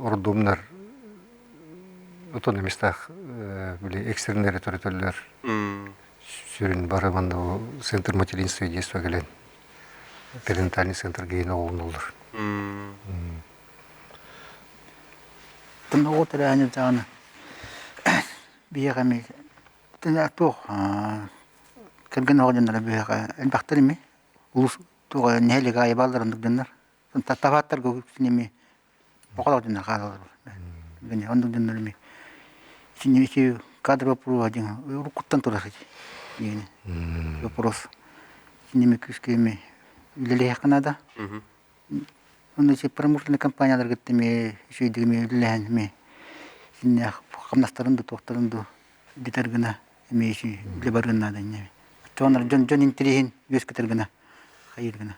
роддомнар отон эмистаах били экстреннэри төрөтөллөр. Сүрүн бары манна центр материнства и детства кэлэн перинатальный центр гейн оҕолонуллар. Тын оҕо төрөөһүнэ даҕаны биһиэхэ эмиэ туох кэргэн оҕо дьонноро биһиэхэ элбэхтэр ими улус туох нэһилиэк аайы бааллар оннук дьоннор табааттарга үксүн эми оҕолор дьоннор хаалаллар оннук дьоннор эми итини ити кадр вопроса диэн уруккуттан турар диэн вопрос итини күүскэ эми үлэлиэххэ наада Онно ити промышленнай компаниялар кытта эмиэ үчүгэйдик эмиэ үлэлэһэн эмиэ итиннээх хамнастарын да туохтарын да бүтэр гына эмиэ үлэ барыан наада инньэ. Оччоҕуна дьон дьон интэриэһин үөскэтэр гына хайыыр гына.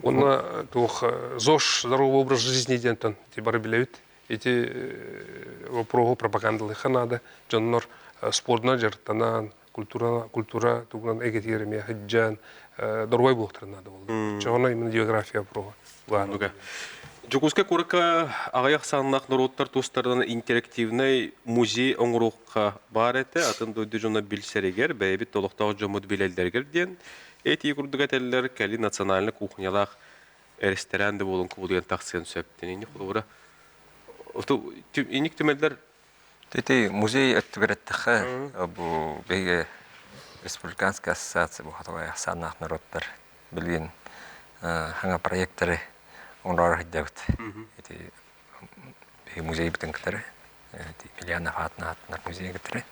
Уонна туох ЗОЖ здоровый образ жизни диэнтэн ити бары билэбит. Ити вопроһу пропагандалыахха наада. Дьоннор спордунан дьарыктанан, культура культура тугунан эгэтигэр эмиэ сылдьан доруобай буолуохтарын наада буолла. Оччоҕуна именно география вопроһа баар. Дьокуускай куоракка аҕыйах сааннаах норуоттар тустарынан интерактивнай музей оҥоруохха баар этэ. Атын дойду дьоно билсэригэр, бэйэбит олохтоох дьоммут билэллэригэр диэн этии курдук этэллэр. Кэлин национальнай кухнялаах ресторан да буолан кубулуйан тахсыан сөп. Инник холобура инник түмэллэр Ити музей өттүгэр эттэххэ, бу биһиги Республиканская ассоциация бу хотугу ахсааннаах норуоттар билигин саҥа проектары оҥорор сылдьабыт. Ити биһиги музейбытын кытары, ити Ильянов аатынан ааттанар музейы кытары.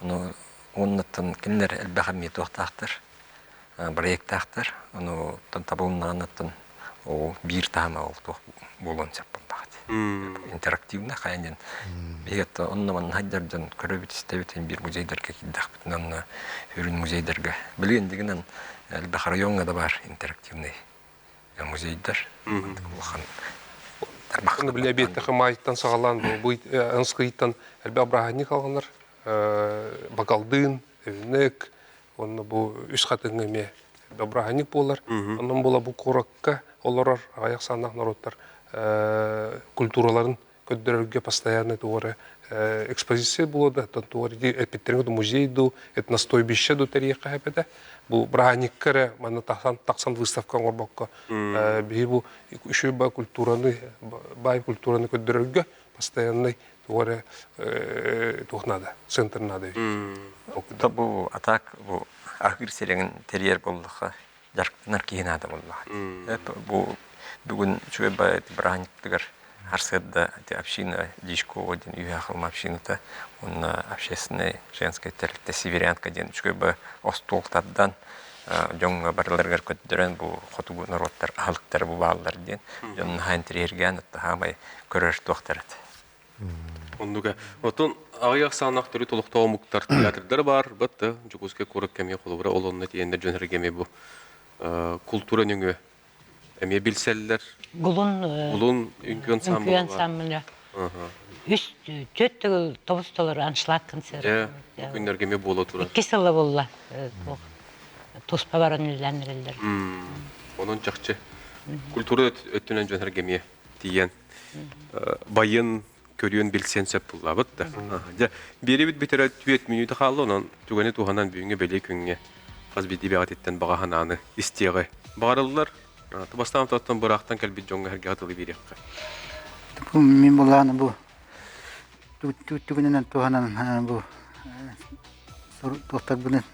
Ону уоннаттан кинилэр элбэх эмиэ туохтаахтар, проектаахтар. Ону табылыннаҕынаттан ол биир таһыма ол туох буолуон сөп буоллаҕа дии. Интерактивно хайа диэн биһиги онно манна сылдьар дьон көрөбүт истэбит биир музейдарга киирдэхпитинэ онно үрүн музейдарга билигин дигинэн элбэх райоҥҥа да баар интерактивный музейдар улахан Оны биле беттехи майттан саҕалаан бу ынскыйттан элбэх бырааһынньык алганар бакалдыын эвнек Онно бу үс хатыҥҥа эмиэ бырааһынньык буолар. Онон буола бу куоракка олорор аҕыйах сааннаах норуоттар культураларын көрдөрөргө постоянно туора экспозиция буолуо да туора эппиттерин музей ду этностойбище ду тэриэххэ хэпэтэ бу браникка эрэ манна тахсан тахсан выставка оҥорбокко биһи бу үчүгэй бай культураны бай культураны көрдөрөргө постоянный туора туох надо центр надо. Бу атак бу ахыр сирэҥин тэрийэр буоллаха дьарыктанар киһи наада буоллаҕа. Бу бүгүн үчүгэй бырааһынньыктыгар арсыарда община Дичкова диэн үһэ халыма общината уонна общественная женская тэрилтэ Северянка диэн үчүгэй остуол тардан дьоҥҥо барыларыгар көрдөрөн бу хотугу норуоттар аһылыктара бу бааллар диэн дьон наһаа интэриэһиргээн хаамай көрөр туохтар этэ. Оннуга. Отон аҕыйах саанах төрүт олохтоох омуктар театрдара баар. Батта Дьокуускай куорат кэмиэ холобура ол онно тиийэннэр дьон эргэмиэ бу култуура нөҥүө эмиэ билсэллэр. Гулун Гулун үҥкүү ансамбла үҥкүү ансамбла. Үс түөрт төгүл тобус толору аншлаг концерт. Дьэ, бу күннэргэ эмиэ буола турар. Икки сыла буолла. Туспа баран үлэлээн эрэллэр. Онон чахчы культура өттүнэн дьон эргэмиэ тиийэн байын көрүөн билсиэн сөп буллаабыт да. Дьэ, биэрибит бүтэрэ түөрт мүнүүтэ хаалла, онон түгэни туһанан бүгүҥҥү бэлиэ күҥҥэ хас биирдии бэҕэтиттэн баҕа санааны истиэҕи баҕарыллар. Бастаан тоттон быраахтан кэлбит дьоҥҥо эргэҕэ тылы биэриэххэ. Мин булааны бу түгүнэн туһанан бу туохтарбытын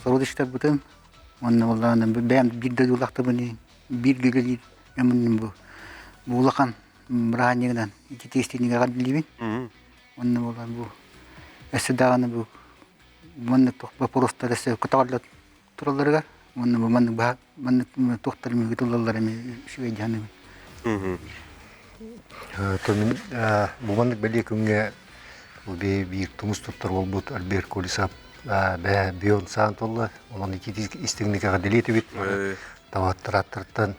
сорудиштарбытын уонна булааны бэйэм биир дойдулаахтарбын биир үлэлиир дьоммун бу бу улахан бырааһынньыгынан ити тиэстинигэ эҕэрдэлиибин уонна буолан бу өссө даҕаны бу маннык боппуруостар өссө көтөҕөллө туралларыгар уонна бу маннык баһа маннык туохтар ыытыллаллар эмиэ үчүгэй дии саныыбын. Мин бу маннык бэлиэ күҥҥэ биир тумус туттар уолбут Альберт Колесов бэйэ бион саан туолла. Онон ити истиҥник эҕэрдэлиэтибит. Табааттарааттартан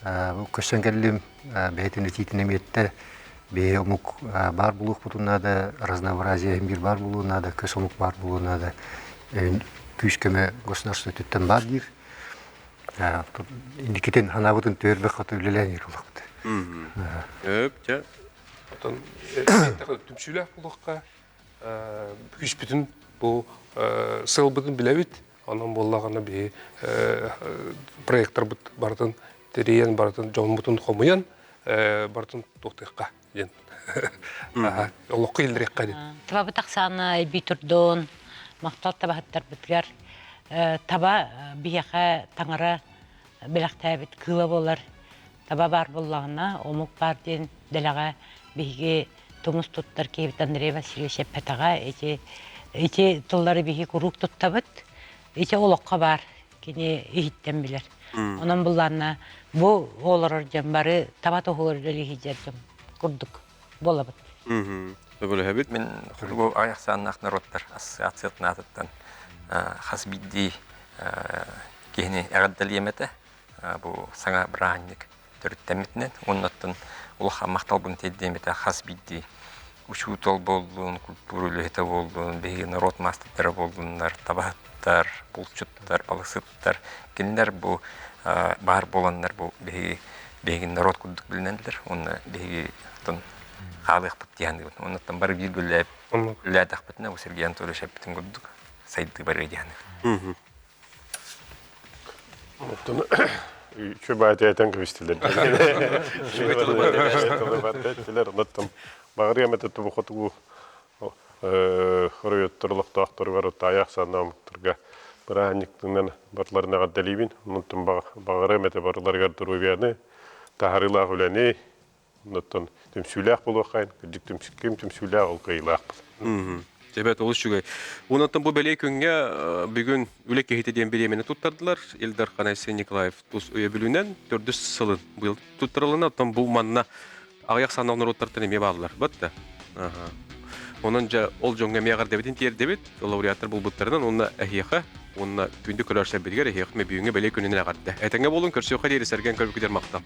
көссөн кэллим. Бэйэтин этиитин эмиэттэ. Бэйэ омук баар буолуохпутун наада, разнообразие биир баар буолуон наада, көс омук баар буолуон наада. Күүс-көмө государство өттүттэн баар диир. Инникитин санаабытын түөрбэх хоту үлэлээн иһэр буолуохпут. Өп, дьэ. Оттон түмсүүлээх буолуохха күүспүтүн бу сыалбытын билэбит. Онон буоллаҕына биһи проекторбыт барытын тэрийэн, барытын дьоммутун хомуйан, барытын туохтуохха диэн. Олоххо киллэриэххэ диэн. Табабыт ахсаана эбии турдун, махтал табаһыттарбытыгар таба биһиэхэ таҥара бэлэхтээбит кыыла буолар. Таба баар буоллаҕына, омук баар диэн дэлэҕэ биһиги тумус туттар киһибит Андрей Васильевич эппэтэҕэ. Ити ити тыллары биһиги куруук туттабыт. Ити олоххо баар кини иһиттэн билэр. Онон буллаанна бу олорор дьон бары таба туһугар үлэлиһидьэр дьон курдук буолабыт. Сөбүлэһэбит. Мин хотугу аҕыйах ахсааннаах норуоттар ассоциациятын аатыттан хас биирдии киһини эҕэрдэлиэм этэ. Бу саҥа бырааһынньык төрүттэммитинэн уонна оттон улахан махталбын тиэрдиэм этэ хас биирдии учуутал буоллун, культура үлэһитэ буоллун, биһиги норуот маастардара буоллуннар, табаһыттар, булчуттар, балыксыттар кинилэр бу баар буоланнар бу биһиги биһиги норуот курдук билинэллэр уонна биһиги оттон хаалыахпыт дии саныыбын. Оннуттан бары биир үлэлээтэхпитинэ бу Сергей Анатольевич эппитин курдук сайдыы барыа дии саныыбын. Оттон үчү баатыйтан кэбистилэр. Тылы Оттон баҕарыам этэ тубу хотугу оройуоттар олохтоохторугар таайах санаамыттарга бырааһынньыктынан барыларын эҕэрдэлиибин. Онтон баҕарыам этэ барыларыгар доруобуйаны, таһаарыылаах үлэни, Оттон түмсүүлээх буолуоххайын, кырдьык ким түмсүүлээх ол кыайыылаах буолар. Эбэт олус үчүгэй. Онон бу бэлиэ күҥҥэ бүгүн үлэ киһитэ диэн бириэмэни туттардылар. Ил Дархан Айсен Николаев тус өйөбүлүнэн төрдүс сылын быйыл туттарылына. Оттон бу манна аҕыйах санаах норуоттартан эмиэ бааллар. Бат да. Онон дьэ ол дьоҥҥо эмиэ эҕэрдэбитин тиэрдэбит. Лауреаттар булбуттарынан уонна эһиэхэ уонна күндү көрөөччүлэрбитигэр эһиэхэ бүгүҥҥү бэлиэ күнүнэн эҕэрдэ. Этэҥҥэ буолун, көрсүөххэ диэри сэргэн көрбүкүтэр махтал.